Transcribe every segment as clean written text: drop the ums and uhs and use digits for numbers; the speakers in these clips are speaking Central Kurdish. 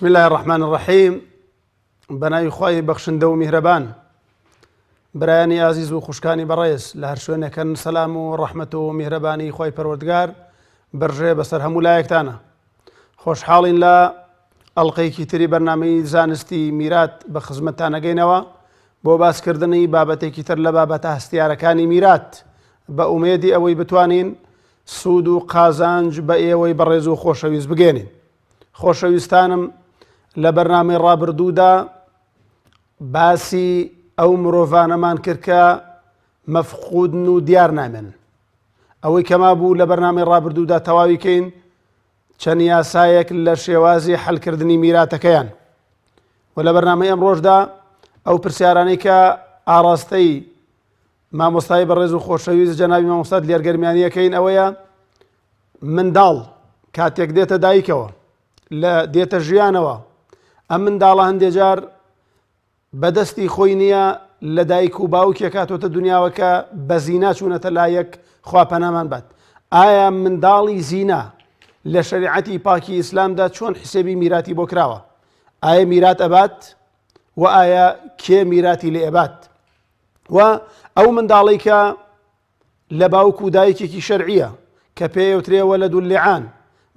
بسم الله الرحمن الرحیم بەناوی خوای بەخشندە و میهرەبان برایانی ئازیز و خوشکانی بەڕێز لە هەر شوێنێکن سەلام و ڕەحمەت و میهرەبانی خوای پەروەردگار بڕژێ بەسەر هەموو لایەکتانە خۆشحاڵین لە ئەڵلقەیەکی تری بەرنامەی زانستی میرات بە خزمەتتانەگەینەوە بۆ باسکردنی بابەتێکی تر لە بابەتە هەستیارەکانی میرات بە ئومێدی ئەوەی بتوانین سوود و قازانج بە ئێوەی بەڕێز و خۆشەویست بگەێنین خۆشەویستانم لە بەرنامەی ڕابردوودا باسی ئەو مرۆڤانەمان کرد کە مەفقودن و دیار نامێنن ئەوەی کەما بوو لە بەرنامەی ڕابردوودا تەواوی کەین چەند یاسایەک لە شێوازی حلکردنی میراتەکەیان و لە بەرنامەی ئەمڕۆژدا ئەو پرسیارانەی کە ئاراستەی مامۆستای بەڕێز و خۆشەویست جەنابی مامۆستا دلێر گەرمیانیەکەین ئەوەیە منداڵ کاتێک دێتە دایکەوە لە دێتە ژیانەوە ئەم منداڵە هەندێ جار بەدەستی خۆی نییە لە دایک و باوکێک هاتۆتە دنیاوە کە بە زینا چوونەتە لایەک خوا پەنامان بات ئایا منداڵی زینا لە شەریعەتی پاکی ئیسلامدا چۆن حسێبی میراتی بۆ کراوە ئایا میرات ئەبات و ئایا کێ میراتی لێ ئەبات و ئەو منداڵی کە لە باوک و دایکێکی شەرعیە کە پێیەوترێ وەلەد اللعان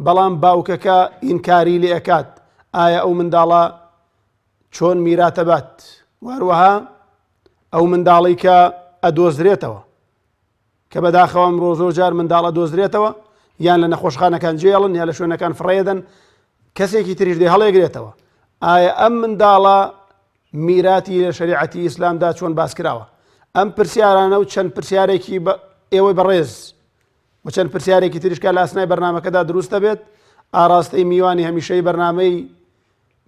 بەڵام باوکەکە ئینکاری لێ ئەکات ئایا ئەو منداڵە چۆن میراتە بات واروەها ئەو منداڵی کە ئەدۆزرێتەوە کە بەداخەوە ئەمڕۆ زۆر جار منداڵ ئەدۆزرێتەوە یان لە نەخۆشخانەکان جێڵن یا لە شوێنەکان فڕێدەن کەسێکی تریش دێ هەڵێگرێتەوە ئایا ئەم منداڵە میراتی لە شەریعەتی ئیسلامدا چۆن باس کراوە؟ ئەم پرسیارانە و چەند پرسیارێکی ئێوەی بەڕێز و چەند پرسیارێکی تریش کە لە ئاسنای بەرنامەکەدا دروست دەبێت ئاراستەی میوانی هەمیشەی بەرنامەی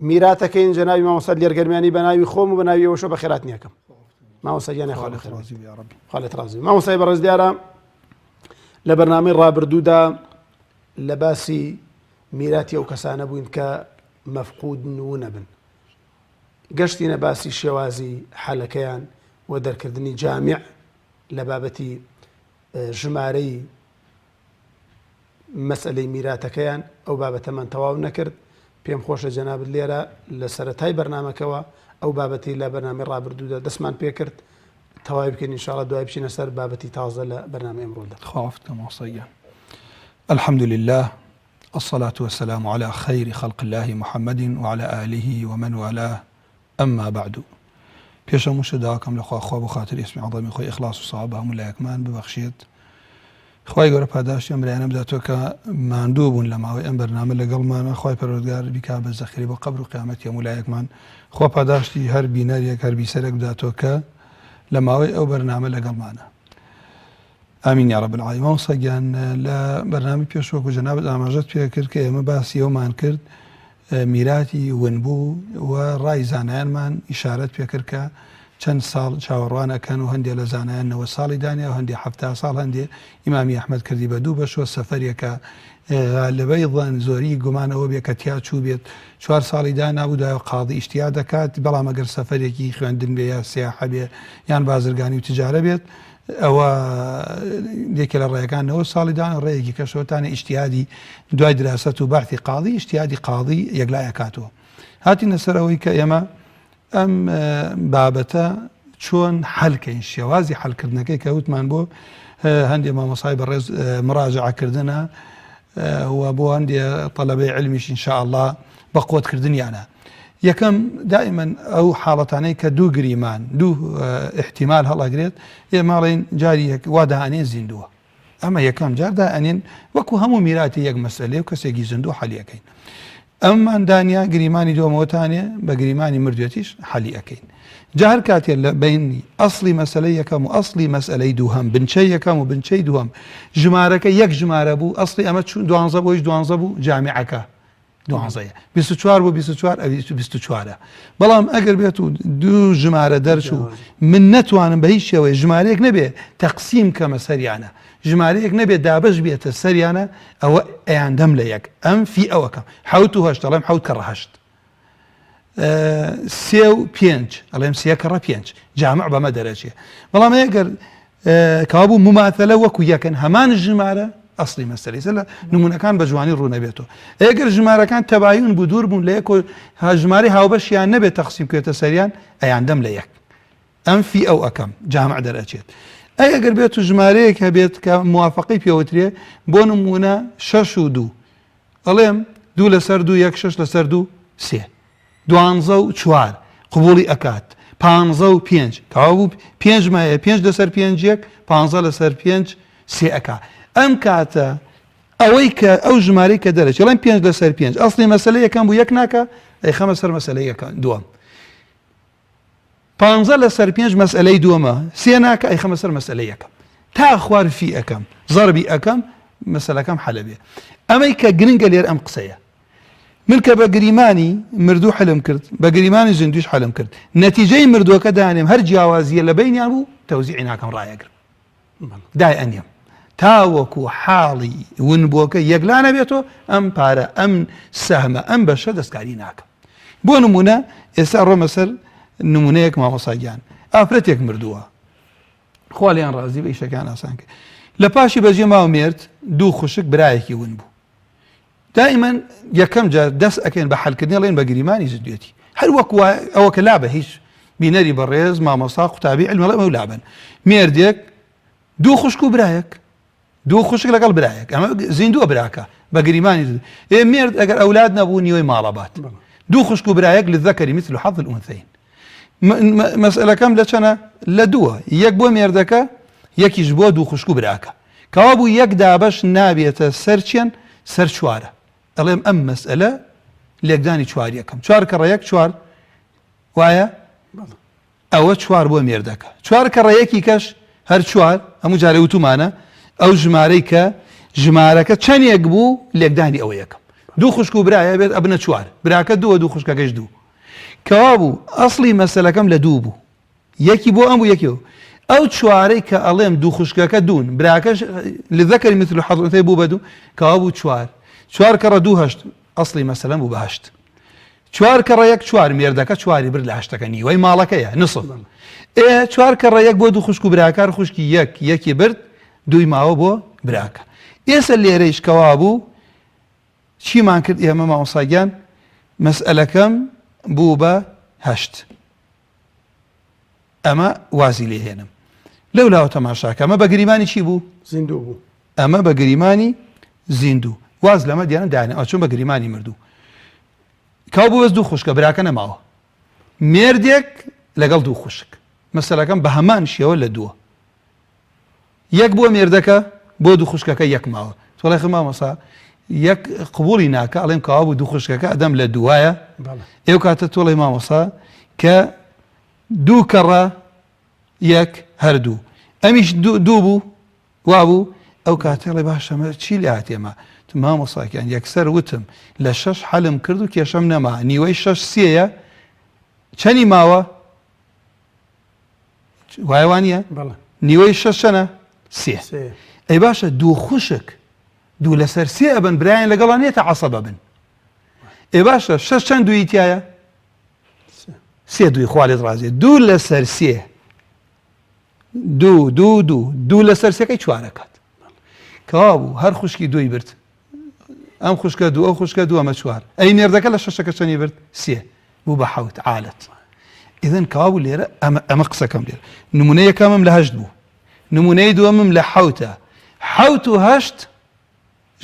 میراتەکەین جەنابی مامۆستا دلێر گەرمیانی بە ناوی خۆم و بە ناوی ئێوەشەوە بەخێرهاتنی ئەکەم مامۆستا گیانی خوا لێت ڕازی بێ یا ڕەبی خوا لێت ڕازی بێ مامۆستای بەڕێز دیارە لە بەرنامەی ڕابردوودا لە باسی میراتی ئەو کەسانە بووین کە مەفقودن و نەبن گەشتینە باسی شێوازی حەلەکەیان و دەرکردنی جامیع لە بابەتی ژمارەی مەسئلەی میراتەکەیان ئەو بابەتەمان تەواو نەکرد پێم خۆشە جەنابت لێرە لە سەرەتای بەرنمەکەوە ئەو بابەتی لە بەرنامەی ڕابردوودا دەستمان پێکرد تەواوی بکەین ان شاء الله دوای بچینە سەر بابەتی تازە لە بەرنامەی ئەمڕۆدا. خوا عەفوت کە مامۆستا گیان. الحمد لله الصلاة والسلام علی خیر خلق اللە محمد وعلی آله ومن والاه اما بعد پێش هەموو شتێ داواکەم لە خوا خوا بۆ خاتری اسمی عەزەمی خۆی ئیخلاص و سەواب بە هەموو لایەکمان ببەخشێت خوای گەورە پاداشتی ئەم برایانە بداتەوە کە ماندوو بوون لە ماوەی ئەم بەرنامە لەگەڵمانە خوای پەروەردگار بیکا بە زەخیرەی بۆ قەبر و قیامەتی هەموو لایەکمان خوا پاداشتی هەر بینەرێک هەر بیسەرێک بداتەوە کە لە ماوەی ئەو بەرنامە لەگەڵمانە ئامین یا رب العالمین مامۆستا گیان لە بەرنامەی پێش وەکو جەنابت ئاماژەت پێ کرد کە ئێمە باسی ئەومان کرد میراتی ونبوو و ڕای زانایانمان ئیشارەت پێ کرد کە چەند ساڵ چاوەڕوان ئەکەن و هەندێ لە زانایان نەوە ساڵی دانیا و هەندێ حەفتا ساڵ هەندێ ئیمامی ئەحمەد کردی بە دوو بەشوە سەفەرێکە غالبەی ظن زۆری گومان ئەوە بێ کە تیا چوو بێت چوار ساڵی دانابوو دوای قاضی ئیشتیا دەکات بەڵام ئەگەر سەفەرێکی خوێندن بێ یا سیاحە بێ یان بازرگانی و تجارە بێت ئەوە یەکێ لە ڕێیەکان نەوە ساڵی دان ڕێیەکی کەشەوە تانە ئیجتیهادی دوای دراست و بەحثی قاضی ئیجتیهادی قاضی یەکلا ئەکاتەوە هاتینە سەر ئەوەی کە ئێمە ئەم بابەتە چۆن حەلکەین شێوازی حەلکردنەکەی کە وتمان بۆ هەندێ مامۆسای بەڕێز مراجعەکردنە و بۆ هەندێ تەلەبەی علمیش ان شاء الله بە قوتکردنیانە یەکەم دائیمەن ئەو حاڵەتانەی کە دوو گریمان دوو ئیحتیمال هەڵئەگرێت ئێمە ئەڵێین جاری یەک وا دائەنێن زیندووە ئەمە یەکەم جار دائەنێن وەکو هەموو میراتی یەک مەسەلەیە و کەسێکی زیندوو حەلی ئەکەین ئەممان دانیا گریمانی دووەمەوەتانێ بە گریمانی مردوێتیش حەلی ئەکەین جا هەر کاتێ لە بینی ئەسڵی مەسەلەی یەکەم و ئەسڵی مەسەلەی دووهەم بنچەی یەکەم و بنچەی دووەم ژمارەکە یەک ژمارە بوو ئەسڵی ئەمە دوانزە بۆیش دوانزە بوو جامیعەکە دوانزەیە 24 بۆ 24 ئەوی 24ە بەڵام ئەگەر بێت و دوو ژمارە دەرچوو من نەتوانم بە هیچ شێوەیە ژمارەیەک نەبێ تەقسیم کەمە سەریانە ژمارەیەک نەبێت دابش بێتە سەریانە ئەوە ئەیاندەم لە یەک ئەم فی ئەوەکەم حوت و هەشت ئەڵێم حوت کەڕە هەشت سێ و پێنج ئەڵێم سێ کەڕە پێنج جامع بەمە دەرەچێ بەڵام ئەگەر کەوابوو مماثلە وەکو یەکەن هەمان ژمارە. ئەسلی مەسەلەی سەر لە نمونەکان بە جوانی ڕوونەبێتەوە ئەگەر ژمارەکان تەبایون بوو دوور بوون لە یەک و ژمارەی هاوبەشیان نەبێت تەقسیم بکرێتە سەریان ئەیاندەم لە یەک ئەم فی ئەو ئەکەم جامع دەرئەچێت ئەی ئەگەر بێت و ژمارەیەک هەبێت کە موافقەی پێوترێ بۆ نمونە شەش و دوو ئەڵێم دوو لەسەر دوو یەک شەش لەسەر دوو سێ دوانزە و چوار قبوڵی ئەکات پانزە و پێنج تەواو پێنج مایە پێنج لەسەر پێنج یەک پانزە لەسەر پێنج سێ ئەکا ئەم کاتە ئەوەی کە ئەو ژمارەی کە دەرەچێ ئەڵێم پێنج لەسەر پێنج ئەسڵی مەسەلە یەکەم بوو یەک ناکا ئەیخەمە سەر مەسەلە یەکەم دووەم پانزە لەسەر پێنج مەسئلەی دووەمە سێ ناکە ئەیخەمە سەر مەسئلەی یەکەم تا خوار فی ئەکەم زەربی ئەکەم مەسەلەکەم حەلە بێ ئەمەی کە گرنگە لێر ئەم قسەیە من کە بە گریمانی مردوو حلم کرد بە گریمانی زیندویش حلم کرد نەتیجەی مردووەکە دانێم هەر جیاوازیە لە بینیان بوو تەوزیعی ناکەم ڕایەگرم دای ئەنێم تاوەکو حاڵی ونبووەکە یەکلا نەبێتەوە ئەم پارە ئەم سەهمە ئەم بەشە دەستکاری ناکەم بۆ نمونە ئێستا ڕۆمە سەر نمونەیەک مامۆسا گیان ئافرەتێک مردووە خوا لێیان ڕازی بە ئیشەکان ئاسان کرد لە پاشی بەجێ ماوە مێرد دوو خوشک برایەکی ون بوو دائیمەن یەکەم جار دەست ئەکەین بە حەلکردنی ئەڵێن بە گریمانی زیندوێتی هەر وەک ئەوە کە لابە هیچ بینەری بەڕێز مامۆستا قوتابی علم ئەڵێ ئەو لابن مێردێک دوو خوشک و برایەک دوو خوشک لەگەڵ برایەک ئەمە زیندووە براکە بە گریمانی ئێ مێرد ئەگەر ئەولاد نەبوو نیوەی ماڵە بات دوو خوشک و برایەک للذکر مثل حظ الانثیین مەسئلەکەم لە چەنە لە دووە یەک بۆ مێردەکە یەکیش بۆ دوو خوشک و براکە کەوابوو یەک دابەش نابێتە سەر چێن سەر چوارە ئەڵێم ئەم مەسئلە لێکدانی چوار یەکەم چوار کەڕە یەک چوار وایە ئەوە چوار بۆ مێردەکە چوار کەڕە یەکی کەش هەر چوار هەموو جارێ وتومانە ئەو ژمارەی کە ژمارەکە چەندێک بوو لێکدانی ئەوە یەکەم دوو خوشک و برایە بێت ئەبنە چوار براکە دووە دوو خوشکەکەش دوو کەوابوو ئەسڵی مەسەلەکەم لە دوو بوو یەکی بۆ ئەم بوو یەکی ئەو چوارەی کە ئەڵێم دوو خوشکەکە دوون براکەش لذکر مثل حظ الانثیین بوو بە دوو کەوابوو چوار چوار کەڕە دوو هەشت ئەسڵی مەسەلەم بوو بە هەشت چوار کەڕە یەک چوار مێردەکە چواری برد لە هەشتەکە نیوەی ماڵەکەیە نصف ئێ چوار کەڕە یەک بۆ دوو خوشک و براکار خوشکی یەک یەکی برد دووی ماوە بۆ براکە ئێسە لێرەیش کەوابوو چیمان کرد ئێمە مامۆستا گیان مەسئەلەکەم بوو بە هەشت ئەمە وازی لێ هێنم لەو لاوە تەماشاکە ئەمە بە گریمانی چی بوو زیندوو بوو ئەمە بە گریمانی زیندوو واز لەمە دیانە دانێ ئەچون بە گریمانی مردوو کاو بوو بەس دوو خوشکە براکە نەماوە مێردێک لەگەڵ دوو خوشک مەسەلەکەم بە هەمان شێوە لە دووە یەک بۆ مێردەکە بۆ دوو خوشکەکە یەک ماوە تۆڵێ خ مامۆسا یەک قبولی ناکە ئەڵێم کەوا بوو دوو خوشکەکە ئەدەم لە دوایە ئێو کاتە تۆڵی مامۆسا کە دوو کەڕە یەک هەردوو ئەمیش دوو بوو وابوو ئەو کاتێڵێ باشەمە چی لە هاتێمە مامۆساکیان یەکسەر وتم لە شەش حەلم کرد و کێشەم نەما نیوەی شەش سێیە چەنی ماوە وایە وانە نیوەی شەش چەنە سێ ئەی باشە دوو خوشک دوو لەسەر سێ ئەبن برایان لەگەڵا نێتە عەسەبە بن ئێ باشە شەش چەند دووی تایە سێ دووی خوالێت ڕازێ دوو لەسەر سێ دوو دوو دوو دوو لەسەر سێکەی چوارەکات کەوا بوو هەر خوشکی دووی برد ئەم خوشکە دوو ئەو خوشکە دوو ئەمە چوار ئەی مێردەکە لە شەشەکە چەنی برد سێ بوو بە حەوت عالەت ئیذن کەوابوو لێرە ئەمە ئەمە قسەکەم لێرە نمونە یەکەمم لە هەشت بوو نمونەی دووەمم لە حەوتە حەوت و هەشت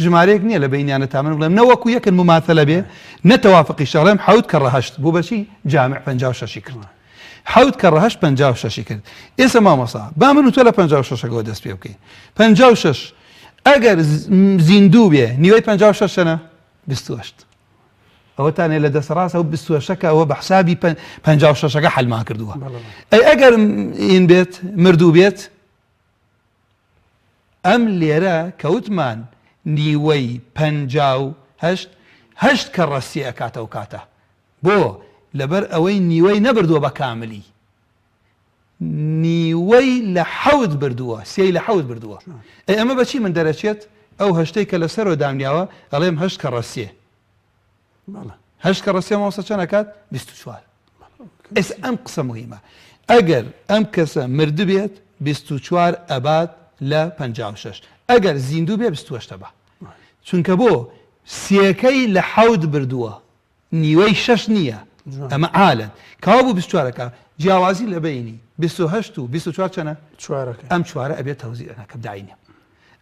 ژمارەیەک نییە لە بینیانە تا من بڵێم نەوەکو یەکن مماثلە بێ نە تەوافقی شەڵێم حەوت کەڕە هەشت بوو بەچی جامع 56 کرد حەوت کەڕە هەشت 56 کرد ئێستا مامۆسا با من و تۆ لە 56ەکەەوە دەست پێ بکەین 56 ئەگەر زیندوو بێ نیوەی 56 چەنە 28 ئەوەتانێ لە دەست ڕاست ئەو 28ەکە ئەوە بە حسابی 56ەکە حلمان کردووە ئەی ئەگەر ئین بێت مردوو بێت ئەم لێرە کەوتمان نیوەی 58 هەشت کە ڕەسی ئەکاتە و کاتە بۆ لەبەر ئەوەی نیوەی نەبردووە بە کاملی نیوەی لە حەوت بردووە سێی لە حەوت بردووە ئەی ئەمە بەچی من دەرەچێت ئەو هەشتەی کە لەسەرەوە دامنیاوە ئەڵێم هەشت کەڕە سێ هەشت کەڕە سێ مامۆستا چەند ئەکات 24 ئێستا ئەم قسە مهمە ئەگەر ئەم کەسە مردبێت 24 ئەبات لە 56. ئەگەر زیندوو بێ 28 بە چونکە بۆ سێکەی لە حەوت بردووە نیوەی شەش نییە ئەمە عالەن کەوا بوو 24ەکە جیاوازی لە بینی 28 و 24 چەنە چوارەکە ئەم چوارە ئەبێت تەوزی ئەنەکە داینە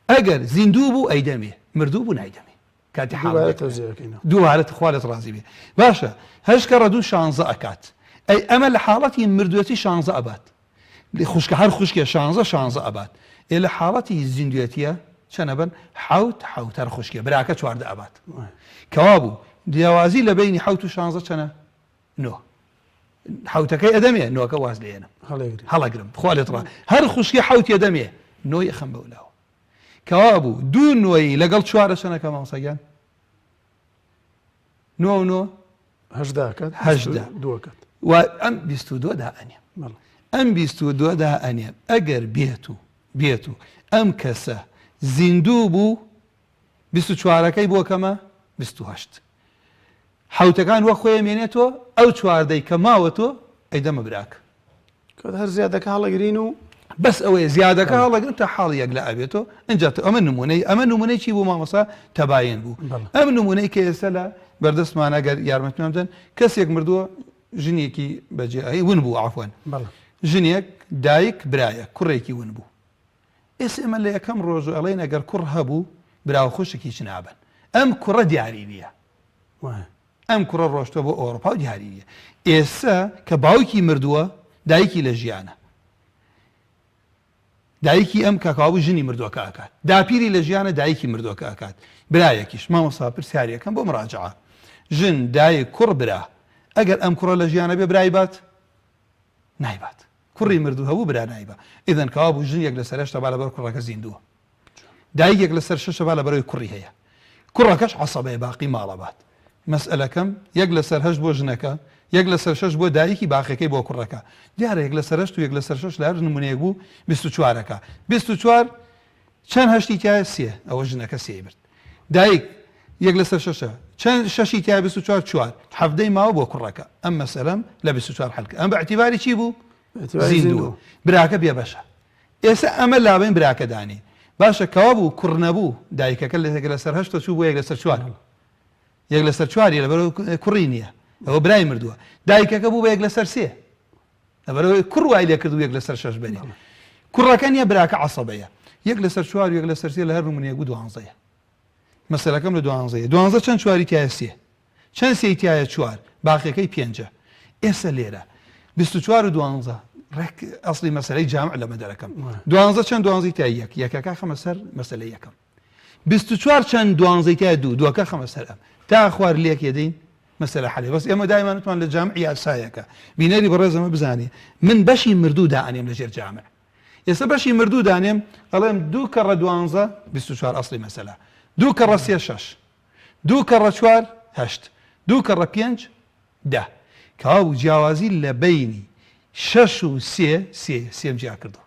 ئەگەر زیندوو بوو ئەیدەمێ مردوو بوو نایدەمێ کاتی حاڵ دووبارە تەوزیعەکەینەوە. دووبارە تخوا لێت ڕازی بێ باشە هەشت کەڕە دوو شانزە ئەکات ئەی ئەمە لە حاڵەتی مردوێتی شانزە ئەبات خوشکە هەر خوشکێ شانزە شانزە ئەبات ئێ لە حاڵەتی زیندوێتیە چەنە بن حوت حوت هەر خوشکێ براکە چواردە ئەبات کەوابوو جیاوازی لە بینی حوت و شانزە چەنە نۆ حوتەکەی ئەدەمێ نۆکە واز لێنم هەڵەگرم خوا لێت ڕا هەر خوشکی حوت ئەدەمێ نۆی ئەخەم بەولاوە کەوابوو دوو نۆیی لەگەڵ چوارە چەنەکە مامۆستا گیان؟ نۆ و نۆ هەژدە ئەکات هەژدە دوو ئەکات و ئەم 22 دا ئەنێم ئەم 22 دا ئەنێم ئەگەر بێت و بێت و ئەم کەسە زیندوو بوو 24ەکەی بۆ کەمە 28 حوتەکان وەک خۆی مێنێتەوە ئەو چواردەی کە ماوەتەوە ئەیدەمە براکە. کەواتە هەر زیادەکە هەڵەگرین و. بەس ئەوەیە زیادەکە هەڵەگرن تا حاڵی یەک لە ئەبێتەوە ئینجا تۆ ئەمە نمونەی ئەمە نمونەی چی بوو مامۆستا تەباین بوو ئەم نمونەی کە ئێستا لە بەردەستمان ئەگەر یارمەتیمان بدەن کەسێک مردووە ژنێکی بەجێ ئەی ون بوو عەفوەن ژنێک دایک برایە کوڕێکی ون بوو ئێستا ئێمە لە یەکەم ڕۆژ ئەڵێن ئەگەر کوڕ هەبوو برا و خوشک هیچ نابن ئەم کوڕە دیاری نییە ئەم کوڕە ڕۆشتوە بۆ ئۆڕۆپا و دیاری نیە ئێسە کە باوکی مردووە دایکی لە ژیانە دایکی ئەم کاکاوە ژنی مردوەکە ئەکات داپیری لە ژیانە دایکی مردوەکە ئەکات برایەکیش مامۆستا پرسیارەکەم بۆ مراجعە ژن دایک کوڕ برا ئەگەر ئەم کوڕە لە ژیانە بێ برای بات نایبات کوڕی مردوو هەبوو برا نایبا ئیذن کەوابوو ژن یەک لەسەر هەشتا با لەبەر کوڕەکە زیندووە دایک یەک لەسەر شەشە با لەبەرەوەی کوڕی هەیە کوڕەکەش عەسەبەیە باقی ماڵە بات مەسئەلەکەم یەک لەسەر هەشت بۆ ژنەکە یەک لەسەر شەش بۆ دایکی باقیەکەی بۆ کوڕەکە دیارە یەک لەسەر هەشت و یەک لەسەر شەش لە هەر نمونەیەک بوو 24ەکە 24 چەند هەشتی تایە سێ ئەوە ژنەکە سێی برد دایک یەک لەسەر شەشە چەند شەشی تایە 24 چوار حەفدەی ماوە بۆ کوڕەکە ئەم مەسەلەم لە 24 حەلکە ئەم بە اعتیباری چی بوو زیندوو براکە بێبەشە ئێستا ئەمە لابەین براکە دانی باشە کەوا بوو کوڕ نەبوو دایکەکە لە یەک لەسەر هەشتە چوو بۆ یەک لەسەر چوار یەک لەسەر چواری لەبەر کوڕی نییە ئەوە برای مردووە دایکەکە بوو بە یەک لەسەر سێ لەبەرەوەی کوڕ وای لێ کردو یەک لەسەر شەش بەرێ کوڕەکە نییە براکە عەسەبەیە یەک لەسەر چوار و یەک لەسەر سێ لە هەر نمونەیەک بوو دوانزەیە مەسەلەکەم لە دوانزەیە دوانزە چەند چواری تایە سێ چەند سێی تایە چوار باقیەکەی پێنجە ئێستا لێرە 24 و دوانزە ڕێک ئەسڵی مەسەلەی جامع لەمە دەرەکەم دوانزە چەند دوانزەی تای یەک یەکەکە خەمە سەر مەسەلەی یەکەم 24 چەند دوانزەی تای دوو دووەکە خەمە سەر ئەم تا خوار لێک یەدەین مەسەلە حەلێ بەس ئێمە دایمان وتمان لە جامع یاسایەکە بینەری بەڕێز ئەمە بزانێ من بەشی مردوو دائەنێم لە ژێر جامع ئێستا بەشی مردوو دانێم ئەڵێم دوو کەڕە دوانزە 24 ئەسڵی مەسەلە دوو کەڕە سێ شەش دوو کەڕە چوار هەشت دوو کەڕە پێنج دە کەوابوو جیاوازی لە بەینی شەش و سێ سێ سێم جیا کردو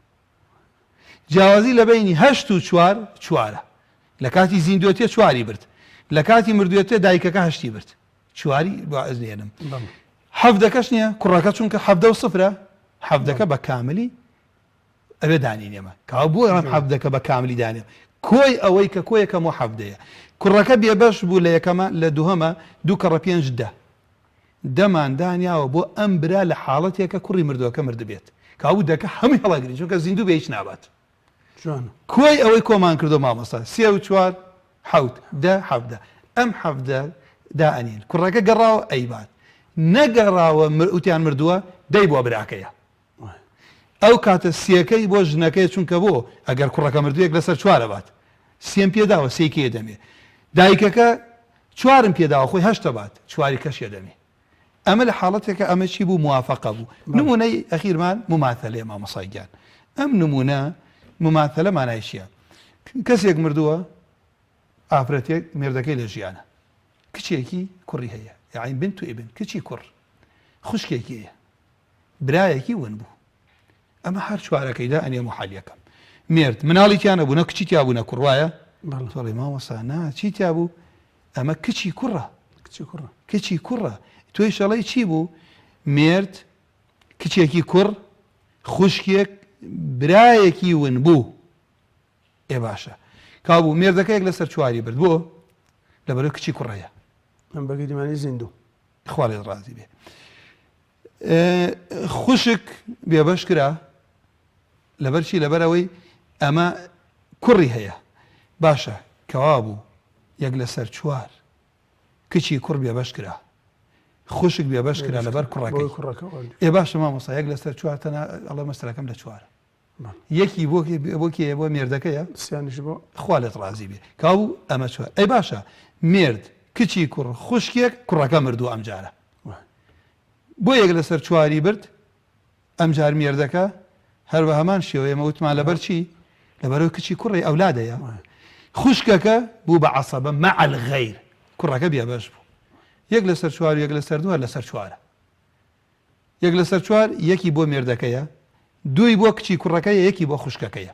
جیاوازی لە بەینی هەشت و چوار چوارە لە کاتی زیندوێتێ چواری برد لە کاتی مردوێتێ دایکەکە هەشتی برد چواری با ئەزنێنم حەفدەکەش نییە کوڕەکە چونکە حەفدە و سفرە حەفدەکە بە کاملی ئەوێ دانی نێمە کا بۆ ئەم حەفدەکە بە کاملی دانێ کۆی ئەوەی کە کۆیەکەم و حەفدەیە کوڕەکە بێبەش بوو لە یەکەمە لە دووهەمە دوو کەڕە پێنج دە دەمان دانیاوە بۆ ئەم برا لە حاڵەتێکە کوڕی مردووەکە مردبێت کاوو دەکە هەمووی هەڵەگرین چونکە زیندوو بێ هیچ نابات جوانە. کۆی ئەوەی کۆمان کردو مامۆستا سێ و چوار حەوت دە 17 ئەم 17 دائەنین کوڕەکە گەڕاوە ئەیبات نەگەڕاوە وتیان مردووە دەی بۆ براکەیە ئەو کاتە سیەکەی بۆ ژنەکەی چونکە بۆ ئەگەر کوڕەکە مردوویەک لەسەر چوارە بات سێم پێداوە سێکەیە دەمێ دایکەکە چوارم پێداوە خۆی هەشتە بات چواری کەشێ دەمێ ئەمە لە حاڵەتێکە ئەمە چی بوو موافقە بوو نمونەی ئەخیرمان مماثلەیە مامۆسای گیان ئەم نمونە مماثلە مانای چییە کەسێک مردووە ئافرەتێک مێردەکەی لە ژیانە کچێکی کوڕی هەیە یاعین بنت و ئبن کچی کوڕ خوشکێکی هەیە برایەکی ون بوو ئەمە هەر چوارەکەیدا ئەنێ محالیەکەم مێرد مناڵی تیانە بوو نە کچی تیا بوو نە کوڕ وایە تۆڵی مامۆسا نا چی تیا بوو ئەمە کچی کوڕە کچی کوڕە کچی کوڕە تۆی شەڵی چی بوو مێرد کچێکی کوڕ خوشکێک برایەکی ون بوو ئێ باشە. کابوو مێردەکە یەک لەسەر چواری برد بۆ لەبەرەوەی کچی کوڕەیە. ئەم بە گریمانی زیندوو. خوا لێت ڕازی بێ. خوشک بێبەش کرا لەبەر چی لەبەر ئەوەی ئەمە کوڕی هەیە باشە کەوا بوو یەک لەسەر چوار کچی کوڕ بێبەش کرا خوشک بێبەش کرا لەبەر کوڕەکەی ئێ باشە مامۆستا یەک لەسەر چوار تەنها ئەڵێ مەسەلەکەم لە چوارە یەکی بۆ بۆ کێیە بۆ مێردەکەیە سیانیش بۆ خوا لێت ڕازی بێ کاو ئەمە چوار ئەی باشە مێرد کچی کوڕ خوشکێک کوڕەکە مردووە ئەمجارە بۆ یەک لەسەر چواری برد ئەمجار مێردەکە هەر بە هەمان شێوە ئێمە وتمان لەبەر چی لەبەرەوە کچی کوڕی ئەولادەیە خوشکەکە بوو بە عەسەبە مع الغیر کوڕەکە بێبەش بوو یەک لەسەر چوار و یەک لەسەر دوو هەر لەسەر چوارە یەک لەسەر چوار یەکی بۆ مێردەکەیە دووی بۆ کچی کوڕەکەیە یەکی بۆ خوشکەکەیە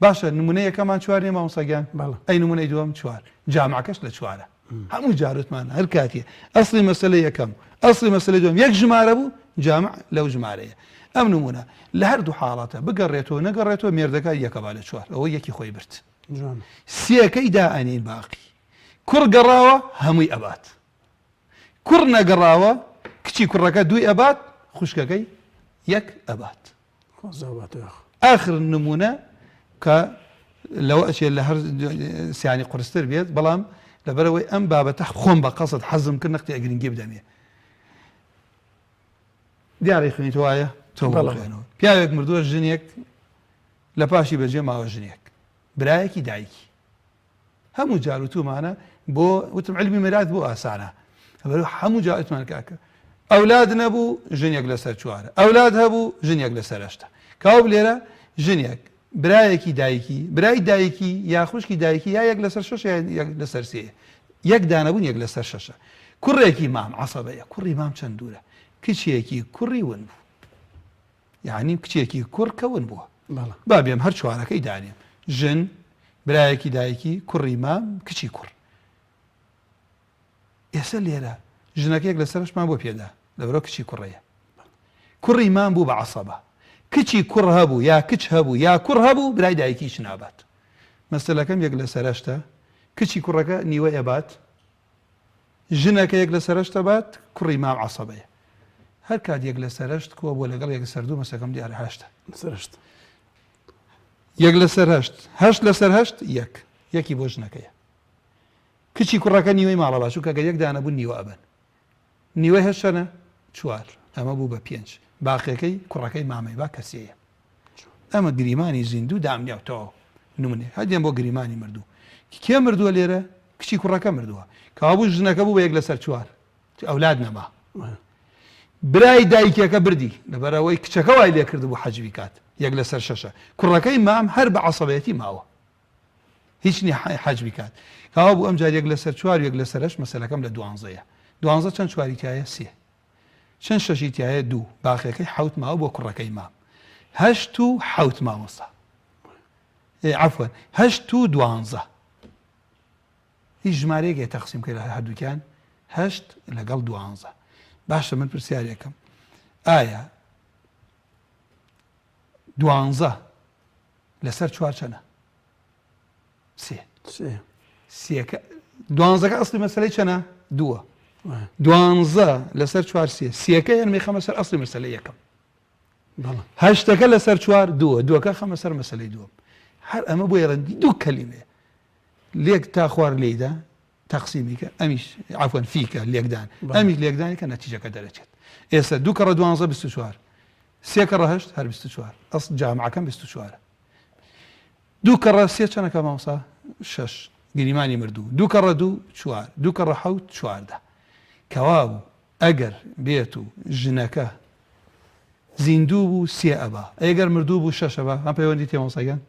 باشە نمونە یەکەمان چوار نیە مامۆستا گیان ئەی نمونەی دووەم چوار جامعەکەش لە چوارە هەموو جاروتمان هەر کاتێ ئەسڵی مەسەلە یەکەم ئەسڵی مەسەلەی دووەم یەک ژمارە بوو جامع لەو ژمارەیە ئەم نمونە لە هەردوو حاڵەتە بگەڕێتەوە نەگەڕێتەوە مێردەکە یەکە با لە چوار ئەوە یەکی خۆی برد سێکەی دائەنین باقی کوڕ گەڕاوە هەمووی ئەبات کوڕ نەگەڕاوە کچی کوڕەکە دووی ئەبات خوشکەکەی یەک ئەبات ئاخر نمونە کە لەوە ئەچێت لە هەر سیانی قورستر بێت بەڵام لەبەرەوەی ئەم بابەتە خۆم بە قەسد حەزم کرد نەختی ئەگرنگی بدەمێ دیارەی خوێنیت وایە تۆ بڵێنەوە پیاوێک مردووە ژنێک لە پاشی بەجێ ماوە ژنێک برایەکی دایکی هەموو جار وتومانە بۆ وتم علمی میرات بۆ ئاسانە هەموو جار وتمان کاکە ئەولاد نەبوو ژنێک لەسەر چوارە ئەولاد هەبوو ژنێک لەسەر هەشتە کاوب لێرە ژنێک برایەکی دایکی برای دایکی یا خوشکی دایکی یا یەک لەسەر شەش یەک لەسەر سێ یەک دانەبوون یەک لەسەر شەشە کوڕێکی مام عەسەبەیە کوڕی مام چەند دوورە کچێکی کوڕی ون بوو یەعنی کچێکی کوڕ کە ون بووە با بێم هەر چوارەکەی دانێم ژن برایەکی دایکی کوڕی مام کچی کوڕ ئێستا لێرە ژنەکەیەک لەسەرشمان بۆ پێدا لەبەرەوە کچی کوڕەیە کوڕی مام بوو بە عەسەبە کچی کوڕ هەبوو یا کچ هەبوو یا کوڕ هەبوو برای دایکی هیچ نابات مەسەلەکەم یەک لەسەرشتە کچی کوڕەکە نیوە ئەبات ژنەکە یەک لەسەر هەشت ئەبات کوڕی مام عەسەبەیە هەر کات یەک لەسەر هەشت کۆ بووە لەگەڵ یەک لەسەر دوو مەسەکەم دیارە هەشتە لەسەر هەشت یەک لەسەر هەشت هەشت لەسەر هەشت یەک یەکی بۆ ژنەکەیە کچی کوڕەکە نیوەی ماڵە با چونکە گەر یەک دانە بوون نیوە ئەبەن نیوەی هەشت چەنە چوار ئەمە بوو بە پێنج باقیەکەی کوڕەکەی مامەی با کەسێیە ئەمە گریمانی زیندوو دامنیاو تەواو نمونێ هەدێن بۆ گریمانی مردوو کێ مردووە لێرە کچی کوڕەکە مردووە کەوابوو ژنەکە بوو بە یەک لەسەر چوار ئەولاد نەما برای دایکەکە بردی لەبەرەوەی کچەکە وای لێ کردبوو حەجبی کات یەک لەسەر شەشە کوڕەکەی مام هەر بە عەسەبێتی ماوە هیچ نی حەجبی کات کەوا بوو ئەم جار یەک لەسەر چوار یەک لەسەر هەشت مەسەلەکەم لە دوانزەیە دوانزە چەند چواری تایە سێ چەند شەشی تایە دوو باقیەکەی حەوت ماوە بۆ کوڕەکەی مام هەشت و حەوت مامۆستا عەفوەن هەشت و دوانزە هیچ ژمارەیەک هەیە تەقسیم کە لە هەردووکیان هەشت لەگەڵ دوانزە باشە من پرسیارێکم ئایا دوانزە لەسەر چوار چەنە سێ سێکە دوانزەکە ئەسلی مەسلەی چەنە دووە دوانزە لەسەر چوار سێ سێکە یان میخەمە سەر ئەسلی مەسلە یەکەم هەشتەکە لەسەر چوار دووە دووەکە خەمە سەر مەسلەی دووەم هەر ئەمە بۆ ڕەندی دوو کەلیمێ لێک تا خوار لێیدا تەقسیمی کە ئەمیش عفوەن فیکە لێکدان ئەمیش لێکدانی کە نەتیجەکە دەرەچێت ئێستا دوو کەڕە دوانزە 24 سێ کەڕە هەشت هەر 24 ئەس جامعەکەم 24 دوو کەڕە سێ چەنەکە مامۆستا شەش گریمانی مردوو دوو کەڕە دوو چوار دوو کەڕە حەوت چواردە کەوابوو ئەگەر بێت و ژنەکە زیندوو بوو سێ ئەبا ئەگەر مردوو بوو شەش ئەبا هەم پەیوەندی تێ مامۆستا گیان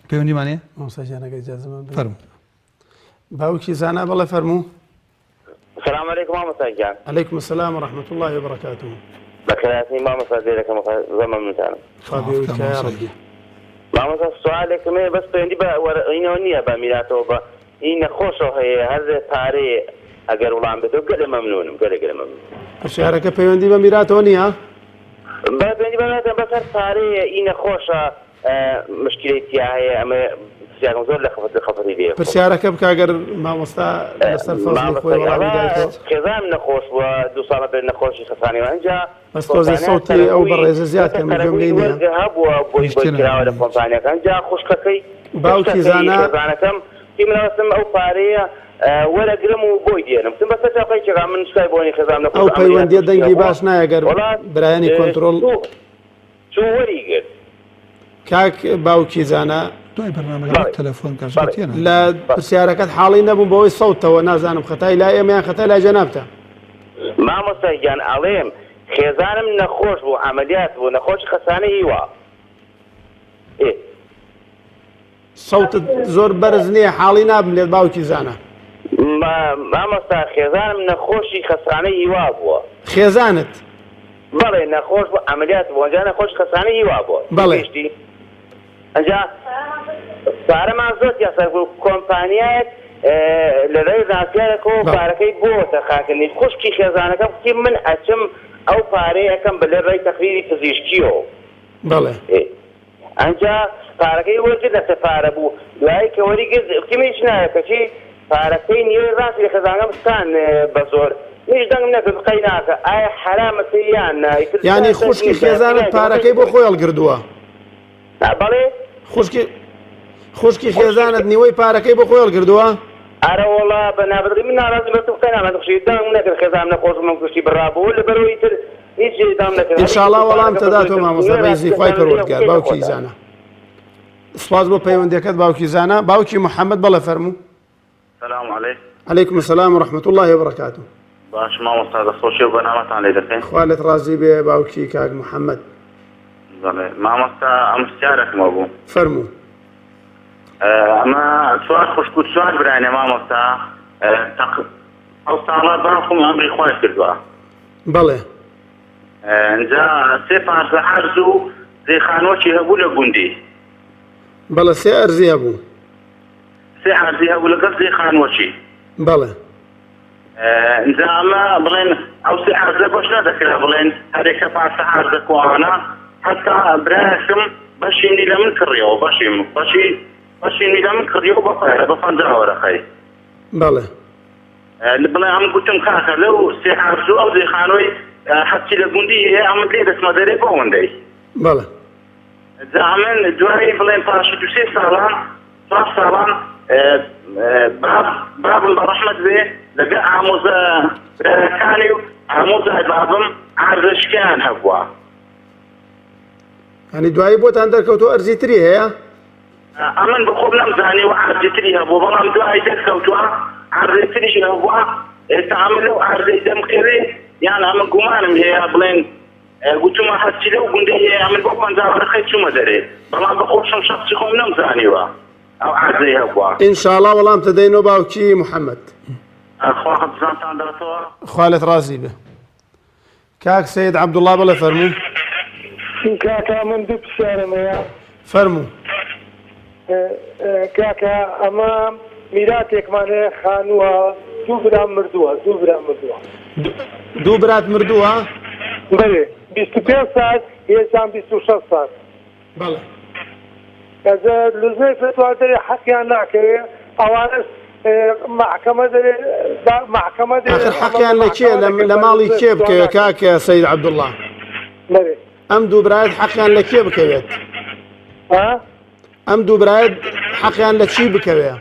پەیوەندیمان هەیە مامۆستا گیان ئەگەر ئیجازەمان بدەن. فەرموو باوکی زانا بەڵێ فەرموو سلام علیکم مامۆستا گیان. علیکم السلام و رحمة اللە و برکاته. بەخێرهاتنی مامۆستا زیرەکەم زۆر مەمنونتانم. خوا بێوی کە یا ربی. مامۆستا سوالێکم هەیە بەس پەیوەندی بە وەرینەوە نییە بە میراتەوە بە ئی نەخۆشەوە هەیە هەر پارەیە ئەگەر وڵام بێتەوە گەلێ مەمنونم گەلێ گەلێ مەمنون. پرسیارەکە پەیوەندی بە میراتەوە نییە؟ بە پەیوەندی بە میراتەوە بەس هەر پارەیە ئی نەخۆشە. مشکلەی تیا هەیە ئەمە پرسیارم زۆر لە خەفەت خەفەتی لێ خۆم. پرسیارەکە بکە گەر مامۆستا لەسەر فەزڵی خۆی وەڵامی دایتەوە. خێزانم نەخۆش بووە دوو ساڵە بێت نەخۆشی خەسانی و ئەنجا بەس تۆزێ کۆمپانیا سەوتی ئەو قەرەبووی بەڕێزە زیاد کە من گوێم قەرەبووی لێی نییە. وەرگە هەبووە بۆی هیچ بۆی تێناگەم کراوە لە لە هیچ. کۆمپانیاکە ئەنجا خوشکەکەی باوکی خوشکەکەی زانا خێزانەکەم وتی من ئەوەستم ئەو پارەیە وەرەگرم و بۆی دێنم وتم بەسەر چاو قەیچەکە من شکای بۆنی خێزانم نەخۆش ئەو عەمەلیات پەیوەندیە مشکلە دەنگی بووە باش نایە گەر وەڵا برایانی کۆنترۆڵ چوو چوو وەری گرت. کاک باوکی زانا. دوای بەرنامەکە بەڵێ تەلەفۆن کە بەڵێ تێناگەم. لە پرسیارەکەت حاڵی نەبووم بەوەی سەوتەوە نازانم خەتای لای ئێمە یان خەتای لای جەنابتە. مامۆستا گیان ئەڵێم خێزانم نەخۆش بوو عەمەلیات بوو نەخۆشی خەسانەی هیوا ئێ. سەوتت زۆر بەرز نییە حاڵی نابم لێت باوکی زانا. مامۆستا خێزانم نەخۆشی خەستخانەی هیوا بووە. خێزانت؟ بەڵێ نەخۆش بوو عەمەلیات بوو ئەنجا نەخۆشی خەستخانەی هیوا بووە. بەڵێ. تێگەیشتی؟ ئەنجا پارەمان زۆر تیا سەرف بوو کۆمپانیایەک لە رێی ناسیارێکەوە بەڵێ. پارەکەی بۆ تەرخانکردنی خوشکی خێزانەکەم کوتی من ئەچم ئەو پارەیە ئەکەم بە لە رێی تەقریری پزیشکیەوە. بەڵێ. ئەنجا پارەکەی وەرگرت لەسەر پارە بوو دوایی کە وەری گرت کوتی من هیچ ناوێ کەچی پارەکەی نیوەی ڕاستی لە خێزانەکەم ستان بە زۆر منیش دەنگم نەکرد قەی ناکە ئایا حەرامە سێ یان نا ئیتر یانی تا دەنگ خوشکی نیە خێزانت قەی پارەکەی بۆ خۆی هەڵگردووە؟ نا بەڵێ خوشکی خوشکی خوشکی خێزانت نیوەی پارەکەی بۆ خۆی هەڵگردووە؟ ئەرەوەڵا بە نابەدڵی من ناڕازیم بەس قەی ناکەم خوشکی دەنگم نەکرد خێزانم نەخۆش بوو من کوشتی بڕابوو لەبەرەوە ئیتر هیچ دام نەکرد ان شاء الله وەڵام پارەکە تەداتەوە بە زۆر مامۆستا بە ئیزنی خوای پەروەردگار باوکی زانا سپاس بۆ پەیوەندیەکەت باوکی زانا باوکی محەممەد بەڵێ فەرموو سلام علیک علیکم السلام و رحمة الله وبرکاته باش مامۆستا دەستخۆشی و بەرنامەتان لێ دەکەین خوا لێت ڕازی بێ باوکی کاک محەممەد بەڵێ مامۆستا ئەم پرسیارێکم هەبوو فەرموو ئەمە چوار خوشک و چوار براینە مامۆستا ئەو ساڵە باوکم ئەمری خوای کردووە بەڵێ. ئینجا سێ پارچە عەرز و سێ خانووەکی هەبوو لە گوندی. بەڵێ سێ ئەرزی هەبوو. سێ عەرزی هەبوو لەگەڵ سێ خانووەکی. بەڵێ. ئینجا ئەمە بڵێن ئەو سێ عەرزە بەش نەدەکرا بڵێن هەرێکە پارچە عەرزە کوانە هەتا برایەکم بەشی منی لە من کڕیەوە بەشی بەشی بەشی منی لە من کڕیەوە بە پارە بە 50 وەرەقەی. بەڵێ. بڵێ ئەم گوتم کاکە لەو سێ عەرز و ئەو زێ خانووی هەرچی لە گوندی هەیە ئەمن لێ دەچمە دەرێ بۆ ئەوەندەی. بەڵێ. جا ئەمن دوای بڵێن پاش دوو سێ ساڵان چوار ساڵان باب بابم بە ڕەحمەت بێ لەگەڵ ئامۆزا برایەکانی و ئامۆزای بابم عەرزشکیان هەبووە. یانی دوایی بۆتان دەرکەوتووە ئەرزی تری هەیە؟ ئەمن بە خۆم نەمزانیوە عەرزی تری هەبووە بەڵام دوای دەرکەوتووە عەرزی تریشی هەبووە ئێستا ئەمن لەو عەرزەی دەمکەوێ یان ئەمن گومانم هەیە بڵێن گوتومە هەرچی لەو گوندەی هەیە ئەمن بۆ 50 وەرەقەی چوومە دەرێ بەڵام بە خۆشم شەخسی خۆم نەمزانیوە ئەو عەرزەی هەبووە. ئینشاڵا وەڵام تەدەینەوە باوکی محمد. خوا حەفزانتان داتەوە. خوا لێت ڕازی بێ. کاک سەید عەبدوڵا بەڵێ فەرموو. کاکە من دوو پرسیارم هەیە. فەرموو. کاکە ئەمە میراتێکمان هەیە خانووە دوو برام مردووە دوو برام مردووە. دوو برات مردووە؟ بەێ 25 سال یەکیان 26 سال. بەڵێ. ئەز لوزنەی فتوا دەرێ حەقیان ناکەوێ ئەوانەش مەحکەمە دەرێ مەحکەمە دەرێ ئاخر حەقیان لە کێ لە ماڵی کێ بکەوێت کاک سەید عەبدوڵڵا؟ بەێ ئەم دوو برایەت حەقیان لە کێ بکەوێت؟ ئەم دوو برایەت حەقیان لە چی بکەوێ؟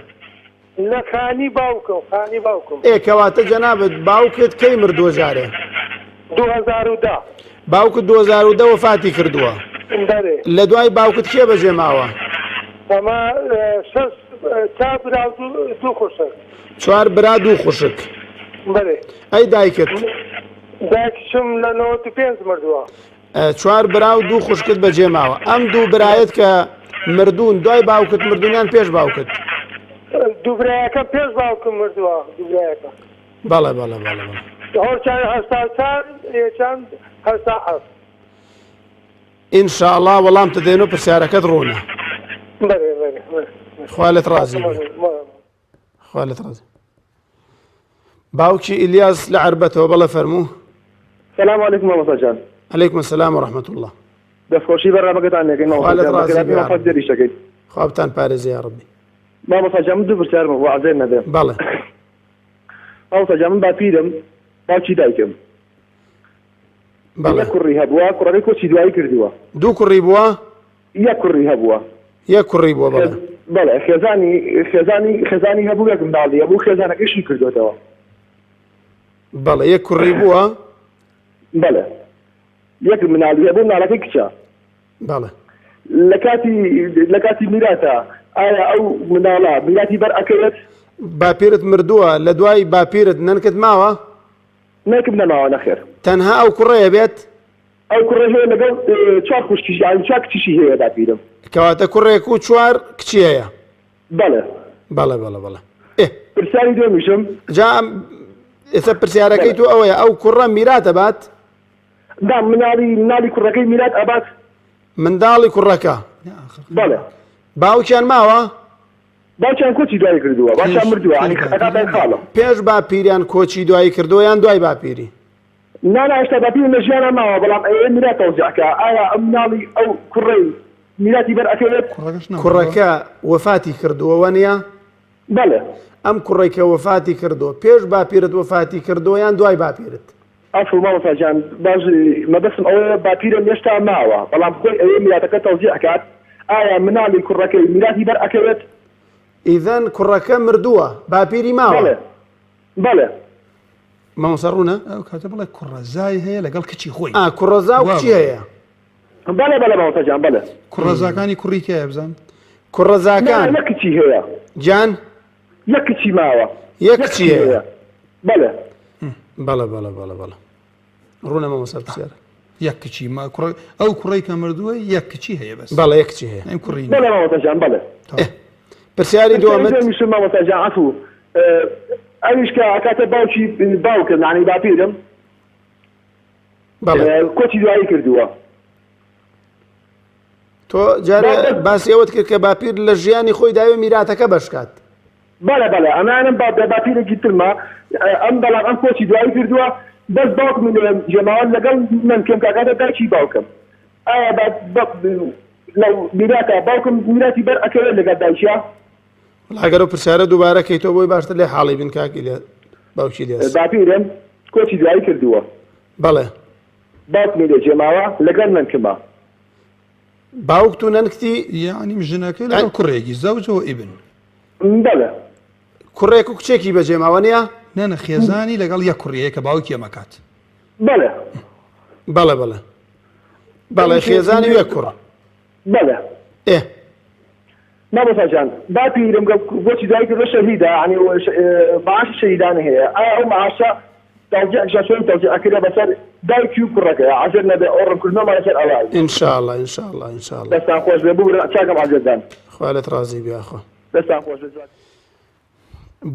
لە خانی باوکم خانی باوکم. ئێ کەواتە جەنابت باوکت کەی مردووە جارێ؟ 2010. باوکت 2010 وەفاتی کردووە. بەرێ. لە دوای باوکت کێ بەجێ ماوە؟ ئەمە شەش چوار برا و دوو خوشک. چوار برا دوو خوشک. بەرێ. ئەی دایکت؟ دایکیشم لە 95 مردووە. چوار برا و دوو خوشکت بەجێ ماوە ئەم دوو برایەت کە مردوون دوای باوکت مردوونیان پێش باوکت؟ دوو برایەکەم پێش باوکم مردووە دوو برایەکە. بەڵێ بەڵێ بەڵێ بەڵێ. هۆرچان 84 یەکیان 87. ان شاء الله وەڵام تدەین و پرسیارەکەت ڕوونە. بەێ بەێ بەێ. خوا لێت ڕازی بێ. خوا لێت ڕازی. باوکی ئیلیاس لە عەربەتەوە بەڵێ فەرموو. سلام علیکم مامۆستا جان. علیکم السلام و رحمة الله. دەستخۆشی بەرنامەکەتان لێکەین خوا مامۆستا لێت گیان ڕازی بەخێرهاتنی بێ یا مامۆستا ڕەبی. زێریش دەکەین. خوا بتان پارێزێ یا ڕەبی. مامۆستا گیان من دوو پرسیارم هەبوو عەزێت نەبێ. بەڵێ. مامۆستا گیان من باپیرم باوکی دایکم بەڵێ. یەک کوڕی هەبووە کوڕەکەی کۆچی دوایی کردووە. دوو کوڕی بووە؟ یەک کوڕی هەبووە. یەک کوڕی بووە بەڵێ. بەڵێ خێزانی خێزانی خێزانی هەبوو یەک منداڵی هەبوو خێزانەکەی شووی کردۆتەوە. بەڵێ یەک کوڕی بووە؟ بەڵێ یەک مناڵی هەبوو مناڵەکەی کچە. بەڵێ. لە کاتی لە کاتی میراتە ئایا ئەو مناڵە میراتی بەر ئەکەوێت؟ باپیرت مردووە لە دوای باپیرت نەنکت ماوە؟ نەنکم نەماوە نەخێر. تەنها ئەو کوڕەیە بێت؟ ئەو کوڕەی هەیە لەگەڵ چوار خوشکیشی یانی چوار کچیشی هەیە باپیرم. کەواتە کوڕێک و چوار کچی هەیە. بەڵێ. بەڵێ بەڵێ بەڵێ. ئێ. پرسیاری دووەمیشم. جا ئێستا پرسیارەکەی تۆ ئەوەیە ئەو کوڕە میرات ئەبات؟ نا مناڵی مناڵی کوڕەکەی میرات ئەبات. منداڵی کوڕەکە. بەڵێ. باوکیان ماوە؟ باوکیان کۆچی دوایی کردووە باوکیان مردووە یانی ئەکاتە خاڵم. پێش باپیریان کۆچی دوایی کردووە یان دوای باپیری؟ نا نا هێشتا باپیرم لە ژیانا ماوە بەڵام ئەیەوێ میرات تەوزیع کا ئایا ئەم مناڵی ئەو کوڕەی میراتی بەر ئەکەوێت؟ کوڕەکە وەفاتی کردووە وانیە؟ بەڵێ. ئەم کوڕەی کە وەفاتی کردووە پێش باپیرت وەفاتی کردووە یان دوای باپیرت؟ عەفو مامۆستا گیان باش مەبەستم ئەوەیە باپیرم هێشتا ماوە بەڵام خۆی ئەیەوێ میراتەکە تەوزیع کات ئایا مناڵی کوڕەکەی میراتی بەر ئەکەوێت؟ ئیذەن کوڕەکە مردووە باپیری ماوە؟ بەڵێ بەڵێ. مامۆستا ڕوونە؟ ئەو کاتە بڵێ کوڕەزای هەیە لەگەڵ کچی خۆی. ئا کوڕەزا و کچی هەیە. بەڵێ بەڵێ مامۆستا گیان بەڵێ. کوڕەزاکانی کوڕی تیایە بزانم. کوڕەزاکان. نا یەک کچی هەیە. گیان؟ یەک کچی ماوە. یەک کچی هەیە. بەڵێ. بەڵێ بەڵێ بەڵێ بەڵێ. ڕوونە مامۆستا پرسیارە. یەک کچی ما کوڕ ئەو کوڕەی کە مردووە یەک کچی هەیە بەس. بەڵێ یەک کچی هەیە. ئەم کوڕی نییە. بەڵێ مامۆستا گیان بەڵێ. ئێ پرسیاری دووەمت؟ پرسیاری دووەمیشم مامۆستا گیان عەفوو ئەویش کە ئەکاتە باوکی باوکم یانی باپیرم بەڵێ. کۆچی دوایی کردووە. تۆ جارێ باسی ئەوەت کرد کە باپیر لە ژیانی خۆی داوێ میراتەکە بەشکات. بەڵێ بەڵێ ئەمانم با باپیرێکی ترمە ئەم بەڵام ئەم کۆچی دوایی کردووە بەس باوکم لێ جێماوە لەگەڵ نەنکم کاکاتە دایکی باوکم ئایا لە میراتە باوکم میراتی بەر ئەکەوێت لەگەڵ دایکیا؟ وەڵا ئەگەر ئەو پرسیارە دووبارە کەیتەوە بۆی باشتر لێ حاڵی بین کاک ئیلیا باوکی ئیلیاس. باپیرم کۆچی دوایی کردووە. بەڵێ. باوکمی لێ جێماوە لەگەڵ نەنکمە. باوکت و نەنکتی. یەعنی ژنەکەی لەگەڵ کوڕێکی زەوجە و ئیبن. بەڵێ. کوڕێک و کچێکی بەجێ ماوە نیە؟ نا نا خێزانی لەگەڵ یەک کوڕی هەیە کە باوکی ئەمە کات. بەڵێ. بەڵێ بەڵێ. بەڵێ خێزانی و یەک کوڕ. بەڵێ. ئێ. مامۆستا گیان باپیرم کە کۆچی دوایی کردوە شەهیدە یانی معاشی شەهیدانی هەیە ئایا ئەو معاشە تەوزیع کرا چۆن تەوزیع ئەکرێ بەسەر دایکی و کوڕەکەی عەزێت نەبێ ئەو ڕوونکردنەوەمان لەسەر ئەوە ان شاء اللە ان شاء اللە ان شاء اللە. دەستان خۆش بێ ببورن چاکەم عەزێتدان. خوا لێت ڕازی بێ یاخوا. دەستان خۆش بێ جوان.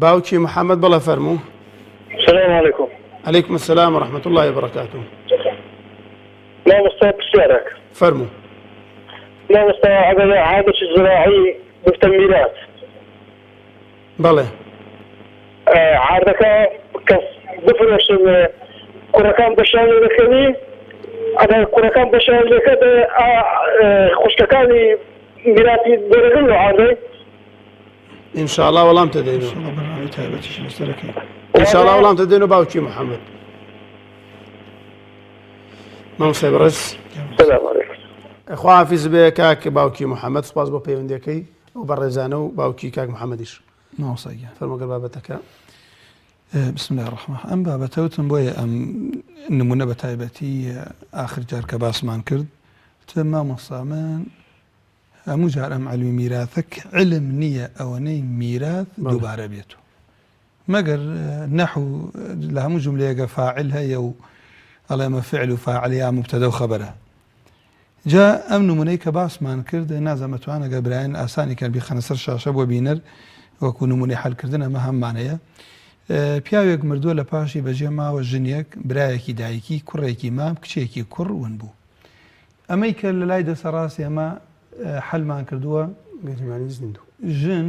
باوکی محمد بەڵێ فەرموو. سلام علیکم. علیکم السلام و رحمة اللە وبرکاته. مامۆستا پرسیارێک. فەرموو. مامۆستا ئەگەر عادەکی زراعی ببتە میرات. بەڵێ. عاردەکە کەس بفرۆشن کوڕەکان بەشیان لێ دەکەوی ئەگەر کوڕەکان بەشیان لێکەت خوشکەکانی میراتی دەرەگەن لە عاردەی. ان شاء الله وەڵام تەدەینەوە. بەرنامەی تایبەتیش لەسەرەکەی. ان شاء الله وەڵام تەدەینەوە باوکی محمد. مامۆستای بەڕێز. سلام علیکم. خواحافیز بێ کاک باوکی محمد سوپاس بۆ پەیوەندیەکەی ئەو بەڕێزانە و باوکی کاک محمدیش. مامۆستا گیان. فەرموو گەر بابەتەکە. بسم الله الرحمن ئەم بابەتە وتم بۆیە ئەم نمونە بە تایبەتی ئاخر جار کە باسمان کرد وتم مامۆستا من هەموو جار ئەم عەلمی میراثە کە علم نییە ئەوەنەی میراث دووبارە بێت و مەگەر نەحو لە هەموو جملەیەکە فاعل هەیە و ئەڵێ ئەمە فعل و فاعل یا مبتدە و خەبەرە جا ئەم نمونەی کە باسمان کرد نازانم ئەتوان ئەگەر برایان ئاسانی کەن بیخەنە سەر شاشە بۆ بینەر وەکو نمونەی حەلکردن ئەمە هەممان هەیە پیاوێک مردووە لە پاشی بەجێ ماوە ژنێک برایەکی دایکی کوڕێکی مام کچێکی کوڕ ون بوو ئەمەی کە لە لای دەسە ڕاستی ئەمە حەلمان کردووە. گریمانی زیندوو. ژن،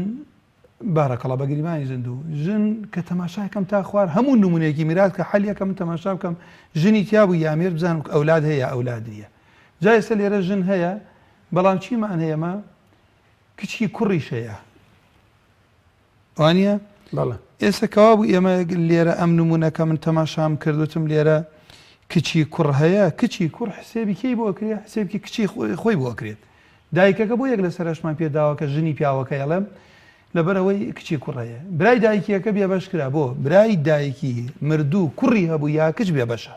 بارەکەڵا بە گریمانی زیندوو. ژن کە تەماشاکەم تا خوار هەموو نمونەیەکی میرات کە حەل یەکەم من تەماشا بکەم ژنی تیا بوو یا مێرد بزانم کە ئەولاد هەیە یا ئەولاد نییە. جا ئێستا لێرە ژن هەیە بەڵام چیمان هەیە مە کچی کوڕیش هەیە وانە بەڵێ. ئێستا کەوابوو ئێمە لێرە ئەم نمونەکە من تەماشام کردوتم لێرە کچی کوڕ هەیە کچی کوڕ حسێبی کەی بۆ ئەکرێ حسێبکی کچی خۆی بۆ ئەکرێت دایکەکە بۆ یەک لەسەر هەشتمان پێ داوە کە ژنی پیاوەکە ئەڵێم لەبەرئەوەی کچی کوڕ هەیە برای دایکیەکە بێبەش کرا بۆ برای دایکی مردوو کوڕی هەبوو یا کچ بێبەشە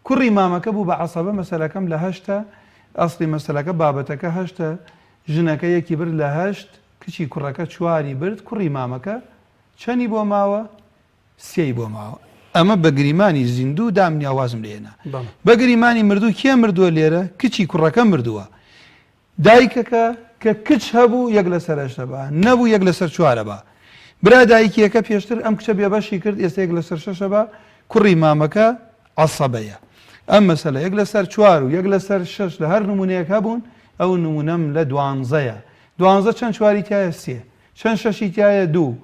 کوڕی مامەکە بوو بە عەسەبە مەسەلەکەم لە هەشتە ئەسڵی مەسەلەکە بابەتەکە هەشتە ژنەکە یەکی برد لە هەشت کچی کوڕەکە چواری برد کوڕی مامەکە چەنی بۆ ماوە سێی بۆ ماوە ئەمە بە گریمانی زیندوو دامنیا وازم لێ هێنا بە گریمانی مردوو کێ مردووە لێرە کچی کوڕەکە مردووە دایکەکە کە کچ هەبوو یەک لەسەر هەشتە با نەبوو یەک لەسەر چوارە با برا دایکیەکە پێشتر ئەم کچە بێبەشی کرد ئێستا یەک لەسەر شەشە با کوڕی مامەکە عەسەبەیە ئەم مەسەلە یەک لەسەر چوار و یەک لەسەر شەش لە هەر نمونەیەک هەبوون ئەو نمونەم لە دوانزەیە دوانزە چەند چواری تایە سێ چەند شەشی تایە دوو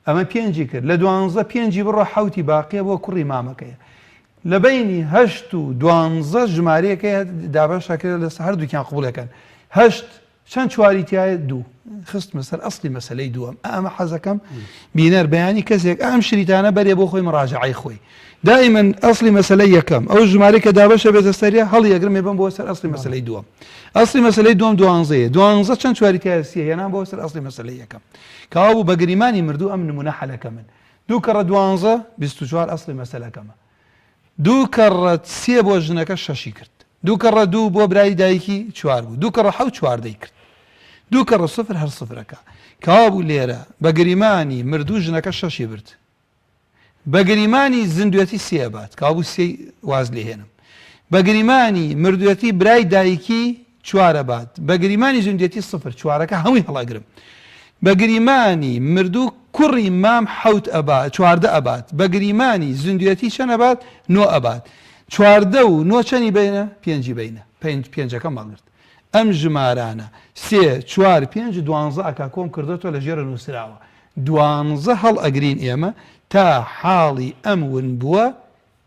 ئەمە پێنجی کرد لە دوانزە پێنجی بڕۆ حەوتی باقیە بۆ کوڕی مامەکەیە لە بەینی هەشت و دوانزە ژمارەیەک هەیە دابەش ئەکرێت لەسەر هەردووکیان قبوڵەکەن هەشت چەند چواری تایە دوو خستمە سەر ئەسڵی مەسلەی دووەم ئەمە حەزەکەم بینەر بەیانی کەسێک ئەم شریتانە بەرێ بۆ خۆی مڕاجعی خۆی دائما ئەسڵی مەسلەی یەکەم ئەو ژمارەی کە دابەشە بێتە سەریە هەڵی ئەگرم بم بۆ سەر ئەسڵی مەسلەی دووەم ئەسڵی مەسلەی دووەم دوانزەیە دوانزە چەند چواری تایە سیە هێنان بۆ سەر ئەسڵی مەسلەی یەکەم کەوابوو بە گریمانی مردوو ئەم نمونە حەلەکە من دوو کەڕە دوانزە 24 ئەسڵی مەسەلەکەمە دوو کەڕە سێ بۆ ژنەکە شەشی کرد دوو کەڕە دوو بۆ برای دایکی چوار بوو دوو کەڕە حەوت چواردەی کرد دوو کەڕە سفر هەر سفرەکە کەوابوو لێرە بە گریمانی مردوو ژنەکە شەشی برد بە گریمانی زیندوێتی سێ ئەبات کەوابوو سێی واز لێ هێنم بە گریمانی مردوێتی برای دایکی چوار ئەبات بە گریمانی زیندوێتی سفر چوارەکە هەمووی هەڵئەگرم بە گریمانی مردوو کوڕی مام حەوت ئەبات چواردە ئەبات بە گریمانی زیندوێتی چەند ئەبات نۆ ئەبات چواردە و نۆ چەنی بینە پێنجی بینە پێنج پێنجەکەم هەڵگرت ئەم ژمارانە سێ چوار پێنج دوانزە ئەکا کۆم کردۆتەوە لە ژێرە نووسراوە دوانزە هەڵئەگرین ئێمە تا حاڵی ئەم ون بووە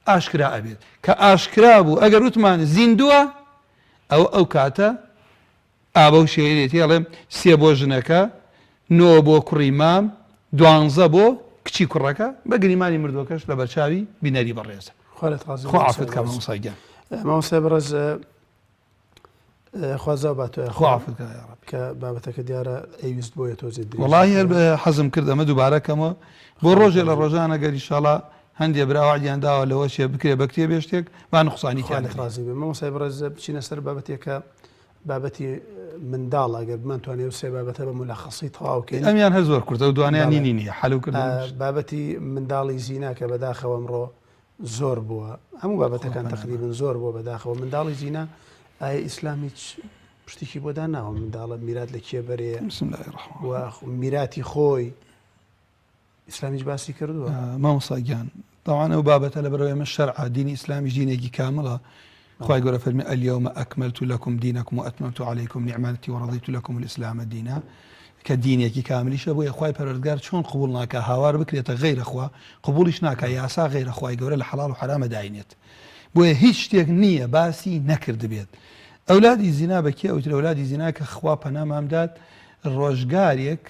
ئاشکرا ئەبێت کە ئاشکرا بوو ئەگەر وتمان زیندووە ئەوە ئەو کاتە ئا بەو شێوەیە ئەڵێم سێ بۆ ژنەکە نۆ بۆ کوڕی مام دوانزە بۆ کچی کوڕەکە بە گریمانی مردووەکەش لە بەرچاوی بینەری بەڕێزە خوا لێت ڕازی خوا عەفوت کا مامۆستا گیان. مامۆستای بەڕێز خوا زاو باتۆ یاخوا. خوا عەفوت کا یاڕەبی. کە بابەتەکە دیارە ئەیویست بۆیە تۆزێ درێژی وەڵاهی هەر حەزم کرد ئەمە دووبارە کەمەوە بۆ ڕۆژێ لە ڕۆژان ئەگەر ئیشاڵا هەندێ برا وەعدیان داوە لەوە چێ بکرێ بە کتێبێ شتێک با نوقسانی خوا تیا لێت نەبێ. ڕازی بێ مامۆستای بەڕێز بچینە سەر بابەتێکە بابەتی منداڵ ئەگەر بمانتوانێ ئەو سێ بابەتە بە مولەخەسی تەواو کەین. ئەمیان هەر زۆر کورتە ئەو دوانەیان بەڵێ. نینی نییە حەل و کردن. بابەتی منداڵی زینا کە بەداخەوە ئەمڕۆ زۆر بووە هەموو بابەتەکان تەقریبن زۆر بووە بەداخەوە منداڵی زینا ئایا ئیسلام هیچ شتێکی بۆ داناوە منداڵە میرات لە کێ بەرێ و میراتی خۆی ئیسلامیش باسی کردووە مامۆستا گیان تاوان ئەو بابەتە لە بەرەوە ئێمە شەرع دینی ئیسلامیش دینێکی کامڵە خوای گەورە فەرمی اليوم اکملت لکم دینکم واتممت علیکم نعمتی ورضیت لکم الاسلام دینا کە دینێکی کاملیشە بۆیە خوای پەروەردگار چۆن قبوڵ ناکا هاوار بکرێتە غەیرە خوا قبوڵیش ناکا یاسا غەیرە خوای گەورە لە حەڵاڵ و حەرامە داینێت بۆیە هیچ شتێک نییە باسی نەکردبێت ئەولادی زینا بە کێ ئەوترێ ئەولادی زینا کە خوا پەنامام دات ڕۆژگارێک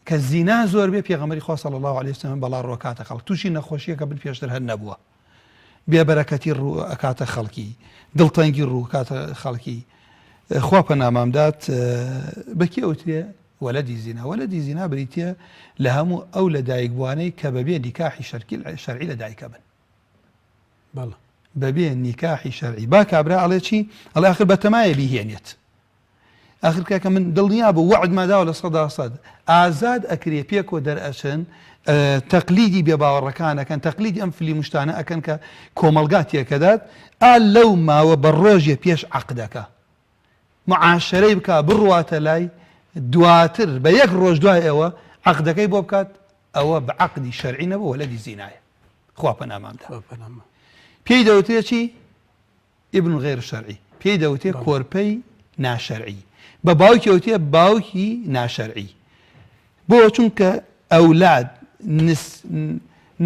کە زینا زۆر بێ پێغەمبەری خوا صلی اللە علیە وسلم بەڵا ڕوو ئەکاتە خەڵک تووشی نەخۆشیەکە بن پێشتر هەر نەبووە بێ بەرەکەتی ڕوو ئەکاتە خەڵکی دڵتەنگی ڕوو کاتە خەڵکی خوا پەنامام دات بەکی ئەوترێ وەلەدی زینا وەلەدی زینا بریتە لە هەموو ئەو لە دایکبووانەی کە بەبێ نیکاحی شەرکی شەرعی لە دایکە بن بەڵێ بەبێ نیکاحی شەرعی با کابرا ئەڵێ چی ئەڵێ آخر بەتەمایە بیهێنێت ئاخر کاکە من دڵنیا بوو وەعد ماداوە 100% ئازاد ئەکرێ پێکۆ دەرئەچن تەقلیدی بێ باوەڕەکان ئەکەن تەقلیدی ئەم فلیم و شتانە ئەکەن کە کۆمەڵگا تێکەدات ئا لەو ماوە بە ڕۆژێ پێش عەقدەکە معاشەرەی بکا بڕواتە لای دواتر بە یەک ڕۆژ دوای ئەوە عەقدەکەی بۆ بکات ئەوە بە عەقدی شەرعی نەبوو وەلەدی زینایە خوا پەنامان دا پێی دەوترێ چی ابن غیر شەرعی پێی دەوترێ کۆرپەی ناشەرعی بە باوکی ئەوترێ باوکی ناشەرعی بۆ چونکە ئەولاد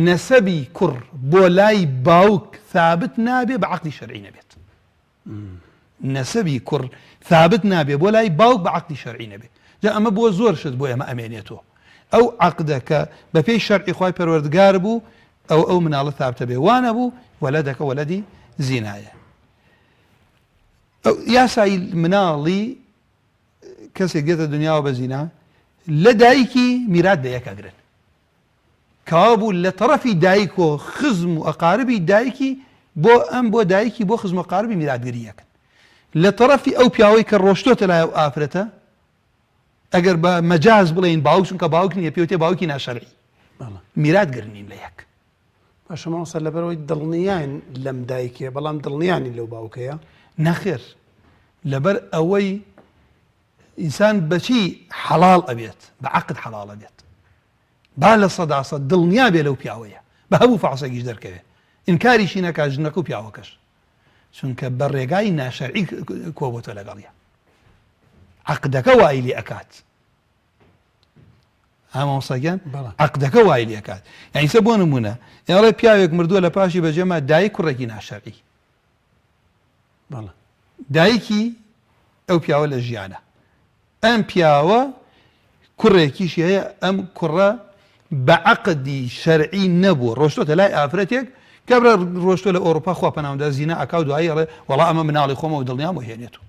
نەسەبی کوڕ بۆ لای باوک ثابت نابێ بە عقلی شەرعی نەبێت. نەسەبی کوڕ ثابت نابێ بۆ لای باوک بە عەقدی شەرعی نەبێ. جا ئەمە بۆ زۆر شت بۆ ئێمە ئەمێنێتەوە. ئەو عەقدە کە بە پێی شەرعی خوای پەروەردگار بوو ئەو ئەو مناڵە ثابتە بێ وا نەبوو وەلەدەکە وەلەدی زینایە. ئەو یاسای مناڵی کەسێک دێتە دنیاوە بە زینا لە دایکی میرات بە یەک ئەگرن. کەوابوو لە تەڕەفی دایک و خزم و ئەقاربی دایکی بۆ ئەم بۆ دایکی بۆ خزم و ئەقاربی میراتگری یەکن. لە تەڕەفی ئەو پیاوەی کە ڕۆشتۆتە لای ئەو ئافرەتە ئەگەر بە مەجاز بڵێین باوک چونکە باوک نییە پێوتێ باوکی ناشەرعی میراتگر نین لە یەک. باشە مامۆستا لەبەرئەوەی دڵنیاین لەم دایکەیە بەڵام دڵنیا نین لەو باوکەیە؟ نەخێر لەبەر ئەوەی ئینسان بەچی حەڵاڵ ئەبێت بە عەقد حەڵاڵ ئەبێت با 100% دڵنیا بێ لەو پیاوەیە بە هەموو فەحسێکیش دەرکەوێ ئینکاریشی نەکا ژنەکە و پیاوەکەش چونکە بە ڕێگای ناشەرعی کۆبۆتە لەگەڵیە عەقدەکە وای لێ ئەکات مامۆستا گیان عەقدەکە وای لێ ئەکات یعنی سە بۆ نمونە ئێڵێ پیاوێک مردووە لە پاشی بەجێما دایک کوڕێکی ناشەرعی دایکی ئەو پیاوە لە ژیانە ئەم پیاوە کوڕێکیشی هەیە ئەم کوڕە بە عەقدی شەرعی نەبووە ڕۆشتۆتە لای ئافرەتێک کابرا ڕۆشتۆ لە ئەوروپا خوا پەناوندا زینا ئەکا و دوایی ئەڵێ وەڵا ئەمە مناڵی خۆمە و دڵنیام و هێنێت و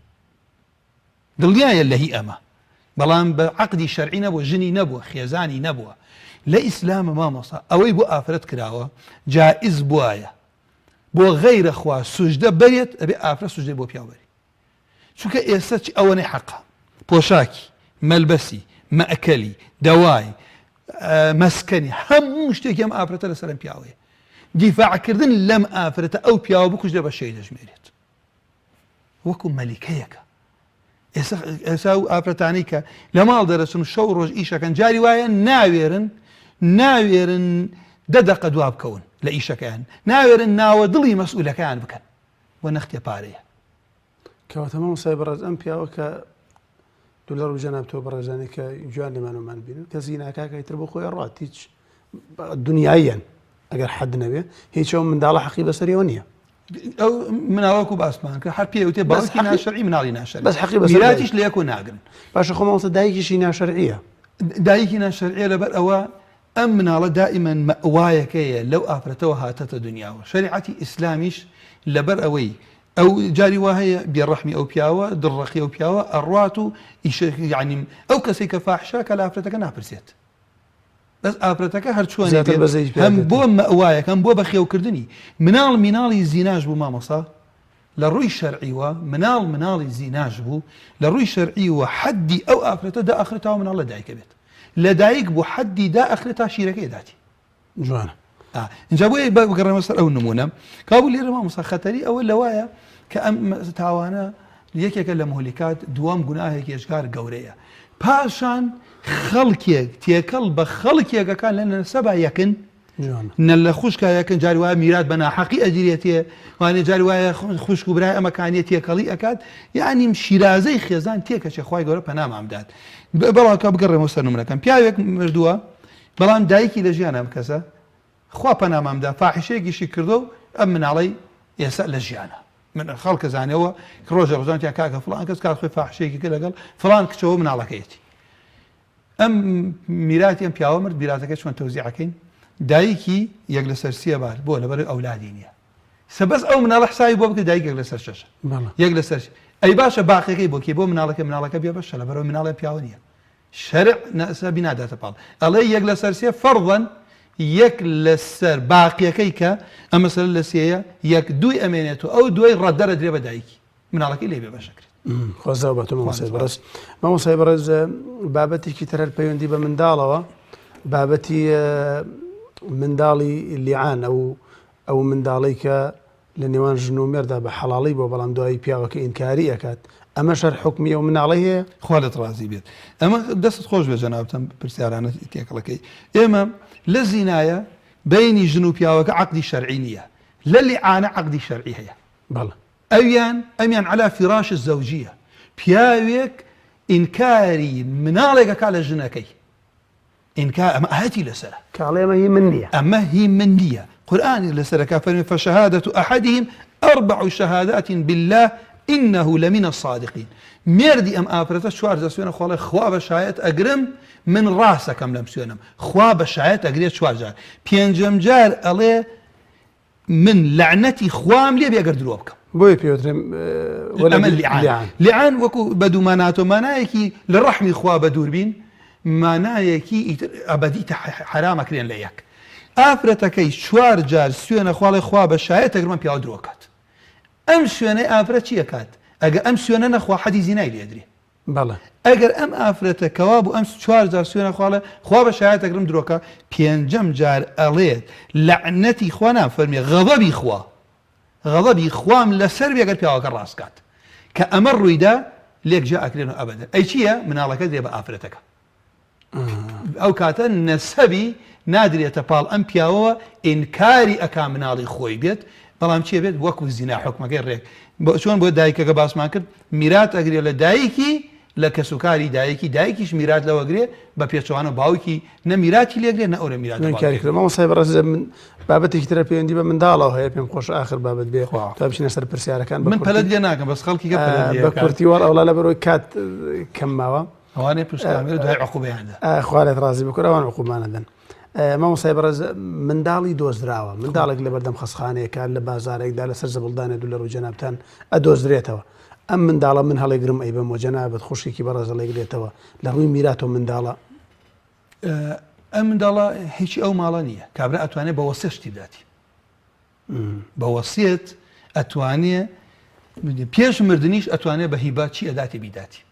دڵنیایە لە هی ئەمە بەڵام بە عەقدی شەرعی نەبووە ژنی نەبووە خێزانی نەبووە لە ئیسلامە مامۆستا ئەوەی بۆ ئافرەت کراوە جائز بوایە بۆ غەیرە خوا سوجدە بەرێت ئەبێ ئافرەت سوجدەی بۆ پیاو بەرێ چونکە ئێستا چ ئەوەنەی حەقە پۆشاکی مەلبەسی مەئکەلی دەوای مەسکەنی هەموو شتێکی ئەم ئافرەتە لەسەر ئەم پیاوەیە دیفاعکردن لەم ئافرەتە ئەو پیاوە بکوژرێ بە شەهید دەژمێرێت وەکو مەلیکەیەکە ئێستا و ئافرەتانی کە لە ماڵ دەرەچن شەو ڕۆژ ئیشەکەن جاری وایە ناوێرن ناوێرن دە دەقە دوا بکەون لە ئیشەکەیان ناوێرن ناوە دڵی مەسئولەکەیان بکەن بۆ نەختێ پارەیە. کەواتە مامۆستای بەڕێز ئەم پیاوە کە دوو لە ڕووی جەناب تۆ بەڕێزانی کە گویان لێمانەوەمان بینن کە زیناکاکە ئیتر بۆ خۆی ئەڕات هیچ دنیاییان ئەگەر حەد نەبێ هیچ ئەو منداڵە حەقی بەسەریەوە نییە ئەو مناڵەکو باسمان کرد هەر پێوتێ باوکی ناشەرعی مناڵی ناشەرعی بەس حەقی بەسەر میراتیش لە یەکۆ ناگرن باشە خۆ مامۆستا دایکیشی ناشەرعیە دایکی ناشەرعیە لەبەر ئەوە ئەم مناڵە دائیمەن مەئوایەکەیە لەو ئافرەتەوە هاتەتە دنیاوە شەریعەتی ئیسلامیش لەبەر ئەوەی ئەو جاری وا هەیە بێڕەحمی ئەو پیاوە دڵڕەقی ئەو پیاوە ئەڕوات و ئیشە یعنی ئەو کەسێک کە فاحشە کە لە ئافرەتەکە ناپرسێت بەس ئافرەتەکە هەرچۆن هەم بۆ مەوایەکەم بۆ بەخێوکردنی مناڵ میناڵی زیناش بوو مامۆسا لە ڕووی شەرعیوە مناڵ مناڵی زیناش بوو لە ڕووی شەرعیوە حەدی ئەو ئافرەتە دائەخرێت تا مناڵ لە دایکە بێت لە دایک بوو حەدی دائەخرێت تا شیرەکەی داتی جوانە اینجا بۆیە بگەڕێمە سەر ئەو نمونە کابوو لێرە مامۆستا خەتەری ئەوە لەوایە کە ئەم تاوانە یەکێکە لە مهلیکات دووەم گوناهێکی ئێجگار گەورەیە پاشان خەڵکێک تێکەڵ بە خەڵکێکەکان لە نەسەبا یەکن نە لە خوشکا یەکن جاری وایە میرات بە ناحەقی ئەدرێتێ وانێ جاری وایە خوشک و برای ئەمەکانیە تێکەڵی ئەکات یعنی شیرازەی خێزان تێکەچێ خوای گەورە پەنامان بدات بەڵام کە بگەڕێمەوە سەر نمونەکەم پیاوێک مردووە بەڵام دایکی لە ژیانە ئەم کەسە خوا پەنامان بدا فاحیشەیەکیشی کردو ئەم مناڵەی ئێستا لە ژیانە من خەڵکە زانەوە ڕۆژە ڕۆژانتیان کاکە فڵان کەس کات خۆی فاحشەیەکی کرد لەگەڵ فڵان کچەوە مناڵەکەیەتی ئەم میراتی ئەم پیاوە مرد میراتەکەی چۆن تەوزیع ئەکەین دایکی یەک لەسەر سیە بار بۆ لەبەر ئەولادی نییە سە بەس ئەو مناڵە حسابی بۆ بکە دایک یەک لەسەر شەشە یەک لەسەر ئەی باشە باقیەکەی بۆ کێ بۆ مناڵەکە مناڵەکە بێ بەشە لەبەرەوە مناڵە پیاوە نییە شەرع نەسەبی ناداتە پاڵ ئەڵێ یەک لەسەر سێ فەرضەن یەک لەسەر باقیەکەی کە ئەمە سەر لە سێیە یەک دووی ئەمێنێت و ئەو دوای ڕەدەرە درێ بە دایکی مناڵەکەی لێ بێ بەشەکرێت. خۆزاو بە تۆ مامۆستای بەڕێز. مامۆستای بەڕێز بابەتێکی تر هەر پەیوەندی بە منداڵەوە بابەتی منداڵی لیعان ئەو ئەو منداڵەی کە لە نێوان ژن و مێردا بە حەڵاڵی بۆ بەڵام دوایی پیاوەکە ئینکاری ئەکات ئەمەش هەر حوکمی ئەو مناڵەی هەیە؟ خوا لێت ڕازی بێت ئەمە دەستت خۆش بێت جەنابتم پرسیارانە تێکەڵەکەی ئێمە لە زینایە بینی ژن و پیاوەکە عەقدی شەرعی نییە لە لیعانە عەقدی شەرعی هەیە بەڵێ. ئەویان ئەمیان علی فراش الزوجیە پیاوێک ئینکاری مناڵێک ئەکا لە ژنەکەی ئینکار ئەمە ئایەتی لەسەرە. کە ئەڵێ ئەمە هی من نییە. ئەمە هی من نییە قورئانی لەسەرە کە فەرمی فشهادة احدهم اربع شهادات باللە. انه لمن الصادقین مێردی ئەم ئافرەتە چوار جار سوێنە خۆڵێ خوا بە شایەت ئەگرم من ڕاستەکەم لەم سوێنم خوا بە شایەت ئەگرێ چوار جار پێنجەم جار ئەڵێ من لەعنەتی خوام لێ بێ گەر درۆ بکەم. بۆیە پێی وترێ ئەمە لیعان لیعان وەکو بە دوو ماناتۆ مانایەکی لە ڕەحمی خوا بە دوور بین مانایەکی ئیتر ئەبەدی حەرام ئەکرێن لە یەک ئافرەتەکەی چوار جار سوێنە خواڵێ خوا بە شایەت ئەگرم ئەم پیاوە درۆ کات ئەم سوێنەی ئافرەت چی ئەکات ئەگە ئەم سوێنە نەخوا حەدی زینای لێ ئەدرێ بەڵێ. ئەگەر ئەم ئافرەتە کەوا بوو ئەم چوار جار سوێنە خوا ئەڵێ خوا بە شایەت ئەگرم درۆکە پێنجەم جار ئەڵێت لەعنەتی خوا نا فەرمی غەضەبی خوا غەضەبی خوام لەسەر بێ گەر پیاوەکە ڕاست کات کە ئەمە ڕوویدا لێک جیا ئەکرێن و ئەبەدەن ئەی چییە مناڵەکە درێ بە ئافرەتەکە ئەو کاتە نەسەبی نادرێتە پاڵ ئەم پیاوەوە ئینکاری ئەکا مناڵی خۆی بێت بەڵام چێ بێت وەکو زینا حکومەکەی ڕێک چۆن بۆ دایکەکە باسمان کرد میرات ئەگرێ لە دایکی لە کەسوکاری دایکی دایکیش میرات لەوەگرێ بە پێچەوانە باوکی نە میراتی لێگرێ نە ئەورە میرات مامۆستای بەڕێز من بابەتێکی ترە پەیوەندی بە منداڵەوە هەیە پێم خۆش ئاخر بابەت بێ تا بچینە سەر پرسیارەکان من پەلت لێ ناکەم بەس خەڵکی بە کورتی وەڵ ئەوڵا لە بەرەوەی کات کەم ماوە ئەوانەی پشت کامێرە دوای عقوبەیان دا. خوا لێت ڕازی بکات ئەوان عقوبمان ئەدەن. مامۆستای بەڕێز منداڵی دۆزراوە منداڵێک لە بەردەم خەسخانەیەکە لە بازارێکدا لەسەر زبڵدانێ دوو لە ڕووی جەنابتان ئەدۆزرێتەوە ئەم منداڵە من هەڵێگرم ئەیبەم و جەنابت خوشکێکی بەڕێز هەڵێگرێتەوە لە ڕووی میراتەوە منداڵە ئەم منداڵە هیچی ئەو ماڵە نییە کابرا ئەتوانێت بە وەسیەت شتی بداتی بە وەسیەت ئەتوانێ پێش مردنیش ئەتوانێ بە هیبە چی ئەداتێ بیداتی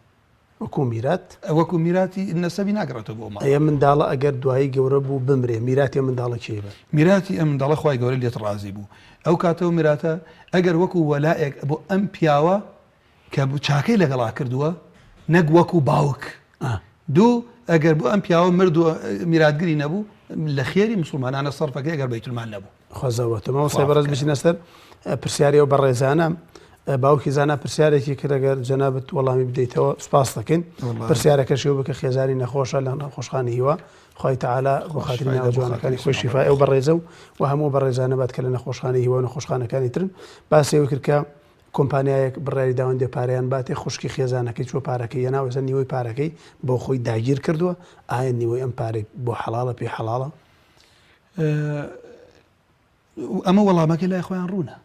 وەکو میرات؟ وەکو میراتی نەسەبی ناگەڕێتەوە بۆ ماڵ. ئەی ئەم منداڵە ئەگەر دوایی گەورە بوو بمرێ میراتی ئەم منداڵە کێی بەر؟ میراتی ئەم منداڵە خوای گەورە لێت ڕازی بوو ئەو کاتەو میراتە ئەگەر وەکو وەلائێک بۆ ئەم پیاوە کە چاکەی لەگەڵا کردووە نەک وەکو باوک دوو ئەگەر بۆ ئەم پیاوە مرد و میراتگری نەبوو لە خێری مسوڵمانانە سەرفەکەی ئەگەر بەیتولمال نەبوو. خۆزەوە تۆ مامۆستای بەڕێز بچینە سەر پرسیاری ئەو بەڕێزانە باوکی زانا پرسیارێکی کرد ئەگەر جەنابت وەڵامی بدەیتەوە سپاس دەکەین پرسیارەکەشی بکە خێزانی نەخۆشە لە نەخۆشخانی هیوا خی تعالا بۆ خاتری ناوە جوانەکانی خۆی شیفای ئەو بەڕێزە و و هەموو بەڕێزانە بات کە لە نەخۆشخانی هیوا و نەخۆشخانەکانی ترن باسی ئەوە کرد کە کۆمپانیایەک بڕیاری داوە هەندێ پارەیان باتێ خوشکی خێزانەکەی چووە پارەکەی هێناوە ئێستا نیوەی پارەکەی بۆ خۆی داگیر کردووە ئایا نیوەی ئەم پارەی بۆ حەڵاڵە پێی حەڵاڵە؟ ئەمە وەڵامەکەی لای خۆیان ڕوونە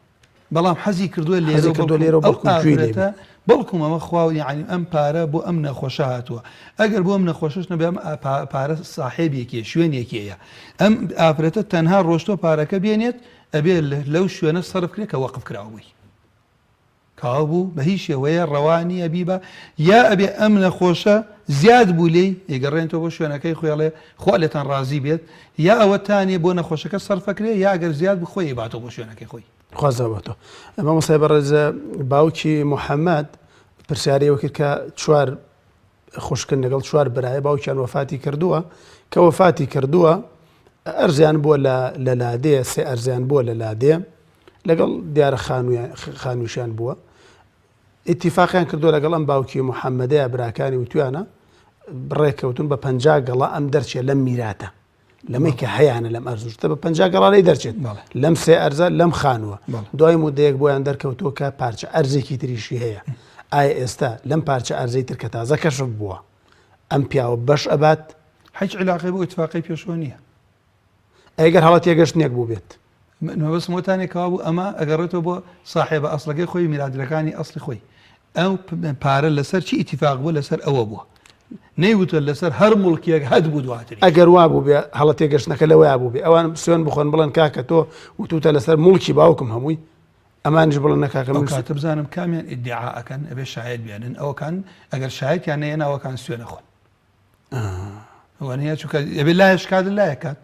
بەڵام حەزی کردووە لێرە کردووە لێرە بەڵکو گوێی لێ بێ. بەڵکم ئەمە خوا یعنی ئەم پارە بۆ ئەم نەخۆشە هاتووە ئەگەر بۆ ئەم نەخۆشش نەبێ ئەم پارە ساحێبێکیە شوێنێکیە ئەم ئافرەتە تەنها ڕۆشتۆ پارەکە بێنێت ئەبێ لەو شوێنە سەرف کرێ کە وەقف کراو بووی کاو بوو بە هیچ شێوەیە ڕەوا نییە بیبا یا ئەبێ ئەم نەخۆشە زیاد بوو لێی ئەیگەڕێنتەوە بۆ شوێنەکەی خۆی ئەڵێ خوا لێتان ڕازی بێت یا ئەوە تانیە بۆ نەخۆشەکە سەرفەکرێ یا ئەگەر زیاد بوو خۆی ئەیباتەوە بۆ شوێنەکەی خۆی. خوا زاو بە تۆ. مامۆستای بەڕێز باوکی محەمەد پرسیاری ئەوە کرد کە چوار خوشکن لەگەڵ چوار برایە باوکیان وەفاتی کردووە کە وەفاتی کردووە ئەرزیان بووە لە لادێ سێ ئەرزیان بووە لە لادێ لەگەڵ دیارە خانوویشیان بووە ئیتیفاقیان کردووە لەگەڵ ئەم باوکی محەممەدەیە براکانی وتویانە ڕێککەوتون بە پ گەڵا ئەم دەرچێت لەم میراتە لەمەی کە هەیانە لەم ئەرزشتە بە پ گەڵا لی دەرچێت لەم سێ ئەرزە لەم خانووە دوای مودەیەک بۆیان دەرکەوتووە کە پارچە ئەرزێکی تریشی هەیە ئایا ئێستا لەم پارچە ئەرزەی تر کە تازە کەشف بووە ئەم پیاوە بەش ئەبات هیچ علاقەی بۆ ئیتفاقی پێشوە نییە ئەگەر هەڵە تێگەشتنێک بووبێت. من مەبەستم وتانێ کەوابوو ئەمە ئەگەڕێتەوە بۆ ساحێبە ئەسڵەکەی خۆی میراتگرەکانی ئەسڵی خۆی ئەو پارە لەسەر چی ئیتیفاق بووە لەسەر ئەوە بووە نەیوتوە لەسەر هەر موڵکێک هەت بوو دواتری ئەگەر وا بووبێ هەڵە تێگەشتنەکە لەوەیا بووبێ ئەوان سوێن بخۆن بڵێن کاکە تۆ وتوتە لەسەر موڵکی باوکم هەمووی ئەمانیش بڵێن نە کاکە ئەو من کاتە بزانم کامیان ئیدعا ئەکەن ئەبێ شایەت بێنن ئەوەکان ئەگەر شایەتیان نەیەنا ئەوەکان سوێن ئەخۆن وانە چونکە ئەبێ لایە شکات لایە کات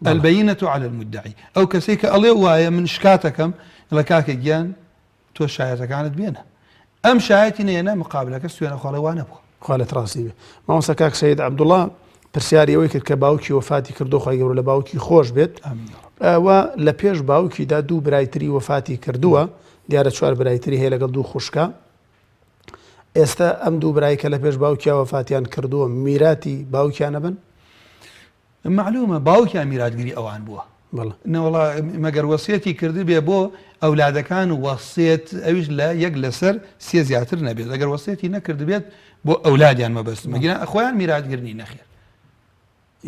البینة علی المدعی ئەو کەسەی کە ئەڵێ وایە من شکاتەکەم ئەڵێ کاکە گیان تۆ شایەتەکانت بێنە ئەم شایەتی نەیەنە مقابلەکە سوێنە خۆڵێ وا نەبووە. خوا لێت ڕازی بێ مامۆستا کاک سەید عەبدوڵا پرسیاری ئەوەی کرد کە باوکی وەفاتی کردو خوای گەورە لە باوکی خۆش بێت آمین یا رب. و لە پێش باوکیدا دوو برای تری وەفاتی کردووە دیارە چوار برای تری هەیە لەگەڵ دوو خوشکە ئێستا ئەم دوو برای کە لە پێش باوکیا وەفاتیان کردووە میراتی باوکیانە بن مەعلومە باوکیان میراتگری ئەوان بووە. بەڵێ. نەوەڵا مەگەر وەسیەتی کردبێ بۆ ئەولادەکان وەسیەت ئەویش لە یەک لەسەر سێ زیاتر نەبێت ئەگەر وەسیەتی نەکردبێت بۆ ئەولادیان مەبەستمە گینا خۆیان میراتگر نین نەخێر.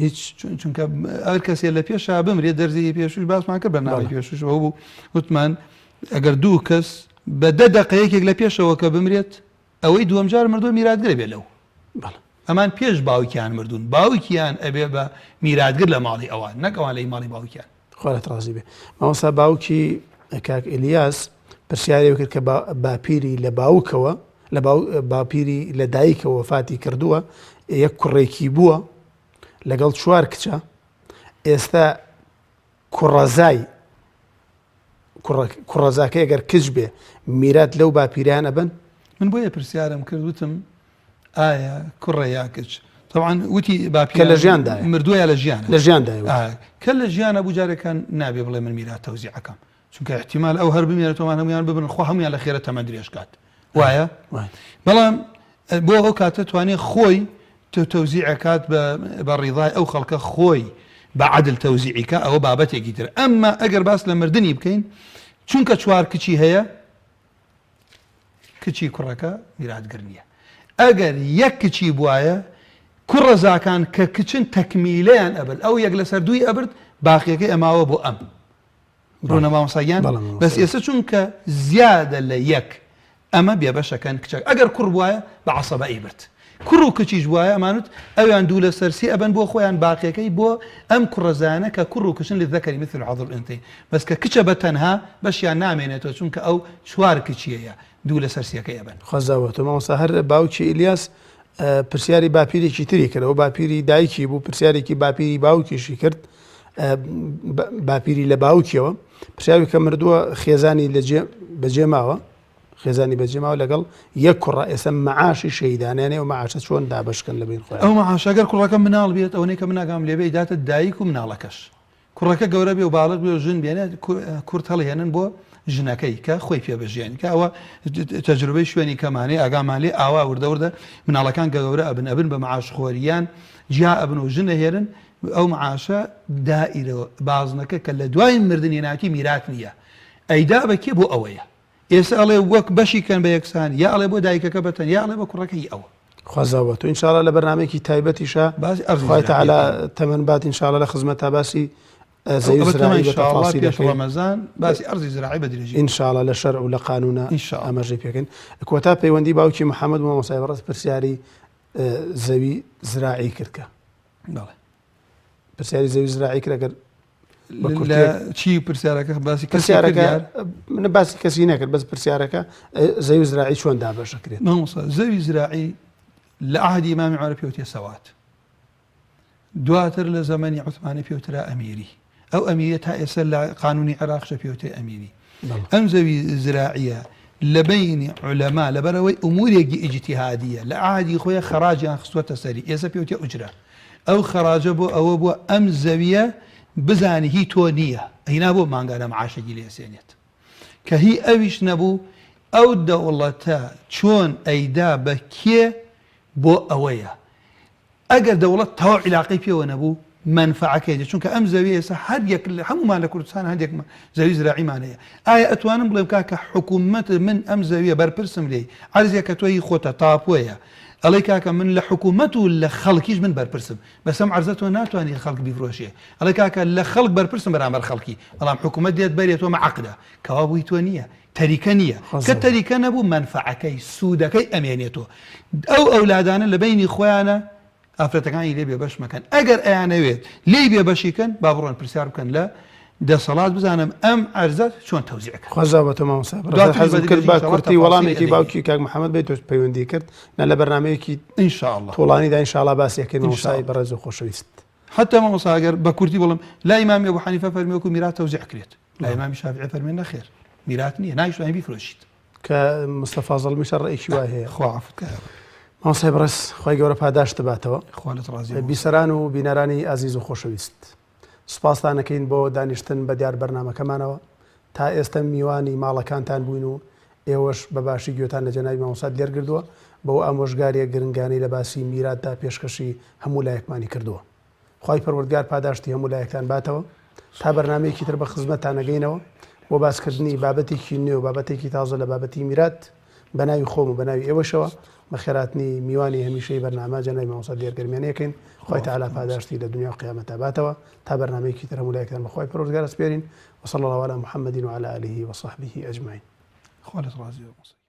هیچ چونکە ئەگەر کەسێ لە پێشا بمرێت دەرزی پێشوش باسمان کرد بەرنامەی پێشوش ئەوە بوو وتمان ئەگەر دوو کەس بە دە دەقە یەکێک لە پێشەوە کە بمرێت ئەوەی دووەم جار مردووە میراتگرە بێ لەو ئەمان پێش باوکیان مردوون باوکیان ئەبێ بە میراتگر لە ماڵی ئەوان نەک ئەوان لەی ماڵی باوکیان. خوا لێت ڕازی بێ مامۆستا باوکی کاک ئیلیاس پرسیاری کرد کە باپیری لە باوکەوە لە باپیری لە دایکەوە وەفاتی کردووە یەک کوڕێکی بووە لەگەڵ چوار کچە ئێستا کوڕەزای کوڕەزاکەی گەر کچ بێ میرات لەو باپیران ئەبن؟ من بۆیە پرسیارم کرد وتم ئایا کوڕە یا کچ طبعا وتی باپیران کە لە ژیاندایە مردووە یا لە ژیانە لە ژیاندایە کە لە ژیانە بوو جارێکان نابێ بڵێ من میرات تەوزیعەکەم چونکە احتیمال ئەو هەر بمێنێتەوەمان هەمویان ببن خوا هەمویان لە خێرە تەمەن درێژ کات وایە بەڵام بۆ ئەو کاتە توانێت خۆی تەوزیعەکات بە ڕیضای ئەو خەڵکە خۆی بە عەدل تەوزیعیکە ئەوە بابەتێکی تر ئەمما ئەگەر باس لە مردنی بکەین چونکە چوار کچی هەیە کچی کوڕەکە میراتگر نییە ئەگەر یەک کچی بواە کوڕەزاکان کە کچن تەکمیلەیان ئەبرد ئەو یەک لەسەر دووی ئەبرد باقیەکەی ئەماوە بۆ ئەم ڕوونە مامۆستا گیان؟ بەڵێ مامۆستا بەس گیان. ئێستا چونکە زیادە لە یەک ئەمە بێبەشەکەن کچەکە ئەگەر کوڕ بوایە بە عەسەبە ئەیبرد کوڕ و کچیش بوایە ئەمانوت ئەویان دوو لەسەر سێ ئەبەن بۆ خۆیان باقیەکەی بۆ ئەم کوڕەزایانە کە کوڕ و کچن للذکر مثل حظ الانثیین بەس کە کچە بە تەنها بەشیان نامێنێتەوە چونکە ئەو چوار کچیەیە دوو لەسەر سێکەی ئەبەن. خۆزاوە تۆ مامۆستا هەر باوکی ئیلیاس پرسیاری باپیرێکی تری کرد ئەو باپیری دایکی بوو پرسیارێکی باپیری باوکیشی کرد باپیری لە باوکیەوە پرسیاری کە مردووە خێزانی لەجێ بەجێ ماوە خێزانی بەجێ ماوە لەگەڵ یەک کوڕە ئێستا معاشی شەیدانیانەیە و معاشە چۆن دابشکن لە بین خۆیان ئەو معاشە گەر کوڕەکە مناڵ بێت ئەوەی کە مناگام لێبێ داتە دایک و مناڵەکەش کوڕەکە گەورە بێ و باڵغ بێ و ژن بێنێت کورت هەڵهێنن بۆ ژنەکەی کە خۆی پێ بژیێن کە ئەوە تەجروبەی شوێنی کەمانەی ئاگامان لێ ئاوا وردە وردە مناڵەکان کە گەورە ئەبن ئەبن بە معاش خۆریان جیا ئەبن و ژن ئەهێنن ئەو معاشە دائیرە بازنەکە کە لە دوای مردنی ناتی میرات نییە ئەیدا بە کێ بۆ ئەوەیە ئێستا ئەڵێ وەک بەشی کەن بە یەکسان یا ئەڵێ بۆ دایکەکە بە تەنیا ئەڵێ بە کوڕەکە هی ئەوە. خوا زاوە تۆ ان شاءاللە لە بەرنامەیەکی تایبەتیشا باسی ئەرزی خوای زراعی تعالی بکەین. تەمەن بات ان شاءاللە لە خزمەتا باسی ئەو زەوی ئەوە زراعی تەمان بە ان شاءاللە تەفاسیل پێش دەکەین. ڕەمەزان باسی ئەرزی زراعی بە درێژی ان شاءاللە لە شەرع و لە قانونا ان شاءاللە. ئاماژەی پێکەین. کۆتا پەیوەندی باوکی محمد مامۆستای بەڕێز پرسیاری زەوی زراعی کرد کە. بەڵێ. پرسیاری زەوی زراعی کرد ئەگەر لە چی پرسیارەکە باسی پرسیارەکە من باسی کەسی نەکرد بەس پرسیارەکە زەوی زراعی چۆن دابەشەکرێت مامۆستا زەوی زراعی لە عهدی ئیمامی عمر پێوتێ سەوات دواتر لە زەمەنی عوسمانی پێوترا ئەمیری ئەو ئەمیرە تا ئێستا لە قانونی عێراقشە پێوتێ ئەمیری ئەم زەوی زراعیە لە بەینی عولەما لەبەرئەوەی ئومورێکی ئیجتیهادیە لە عەهدی خۆی خەراجیان خستوەتە سەری ئێستا پێوتێ ئوجرە ئەو خەراجە بۆ ئەوە بووە ئەم زەویە بزانی هی تۆ نییە ئەینا بۆ مانگانە معاشێکی لێ ئەسێنێت کە هی ئەویش نەبوو ئەو دەوڵەتە چۆن ئەیدا بە کێ بۆ ئەوەیە ئەگەر دەوڵەت تەواو عیلاقەی پێوە نەبوو مەنفەعەکەی دێت چونکە ئەم زەویە ئێستا هەر یەک لە هەموومان لە کوردستان هەندێک زەوی زراعیمان هەیە ئایا ئەتوانم بڵێم کاکە حکوومەت من ئەم زەویە بەرپرسم لێی عەرزێکە تۆ هی خۆتە تاپۆیە ئەڵێ کاکە من لە حکوومەت و لە خەڵکیش من بەرپرسم بەس ئەم عەرزە تۆ ناتوانانی خەڵک بیفرۆشێ ئەڵێ کاکە لە خەڵک بەرپرسم بەرامبەر خەڵکی بەڵام حکوومەت دێت بەرێ تۆ مەعەقدە کەوا بووی تۆ نییە تەریکە نییە کە تەریکە نەبوو مەنفەعەکەی سوودەکەی ئەمێنێتەوە ئەو ئەولادانە لە بەینی خۆیانە ئافرەتەکانی لێ بێبەش مەکەن ئەگەر ئەیانەوێت لێی بێبەشی کەن با بڕۆن پرسیار بکەن لە دەسەڵات بزانم ئەم عەرزە چۆن تەوزیع کەن. خوا زاوە تۆ مامۆستا بەڕێز دواتریش حەزم بە کرد درێژی بە ان شاء الله کورتی تەفاسیلی وەڵامێکی ئەدەینێ. باوکی کاک محەمەد بەی تۆش پەیوەندی کرد نا لە بەرنامەیەکی ان شاء الله. تۆڵانیدا ان شاء الله باسی ئەکەین ان شاء مامۆستای الله. بەڕێز و خۆشەویست. حتی مامۆستا ئەگەر بە کورتی بڵێم لای ئیمامی ئەبو حەنیفە فەرمی وەکو میرات تەوزیع کرێت لای ئیمامی شافعی فەرمی نەخێر میرات نییە نایشتوانی بیفرۆشیت. کە مستەفا زەڵمیشە ڕێکی وای هەیە. خوا عەفوت کا یا رب. مامۆستای بەڕێز خوای گەورە پاداشتت باتەوە. خوا لێت ڕازی بێ. بیسەران و بینەرانی ئازیز و خۆشەویست سوپاستان ئەکەین بۆ دانیشتن بە دیار بەرنامەکەمانەوە. تا ئێستە میوانی ماڵەکانتان بووین و ئێوەش بە باشی گوێتان لە جەنابی مامۆستا دلێر گردووە بەو ئامۆژگاریە گرنگانەی لە باسی میراتدا پێشکەشی هەموو لایەکمانی کردووە. خوای پەروەردگار پاداشتی هەموو لایەکتان باتەوە. تا بەرنامەیەکی تر بە خزمەتتان ئەگەینەوە بۆ باسکردنی بابەتێکی نوێ و بابەتێکی تازە لە بابەتی میرات بە ناوی خۆم و بە ناوی ئێوەشەوە بەخێرهاتنی میوانی هەمیشەی بەرنامە جەنابی مامۆستا دیار گەرمیانی ئەکەین خوای تەعالا پاداشتی لە دنیا و قیامەتا باتەوە تا بەرنامەیەکی تر هەموو لایەکتان بە خوای پەروەردگار ئەسپێرین وصلی الله علی محمد وعلی آله وصحبه اجمعین. خوا لێت ڕازی بێ مامۆستا گیان.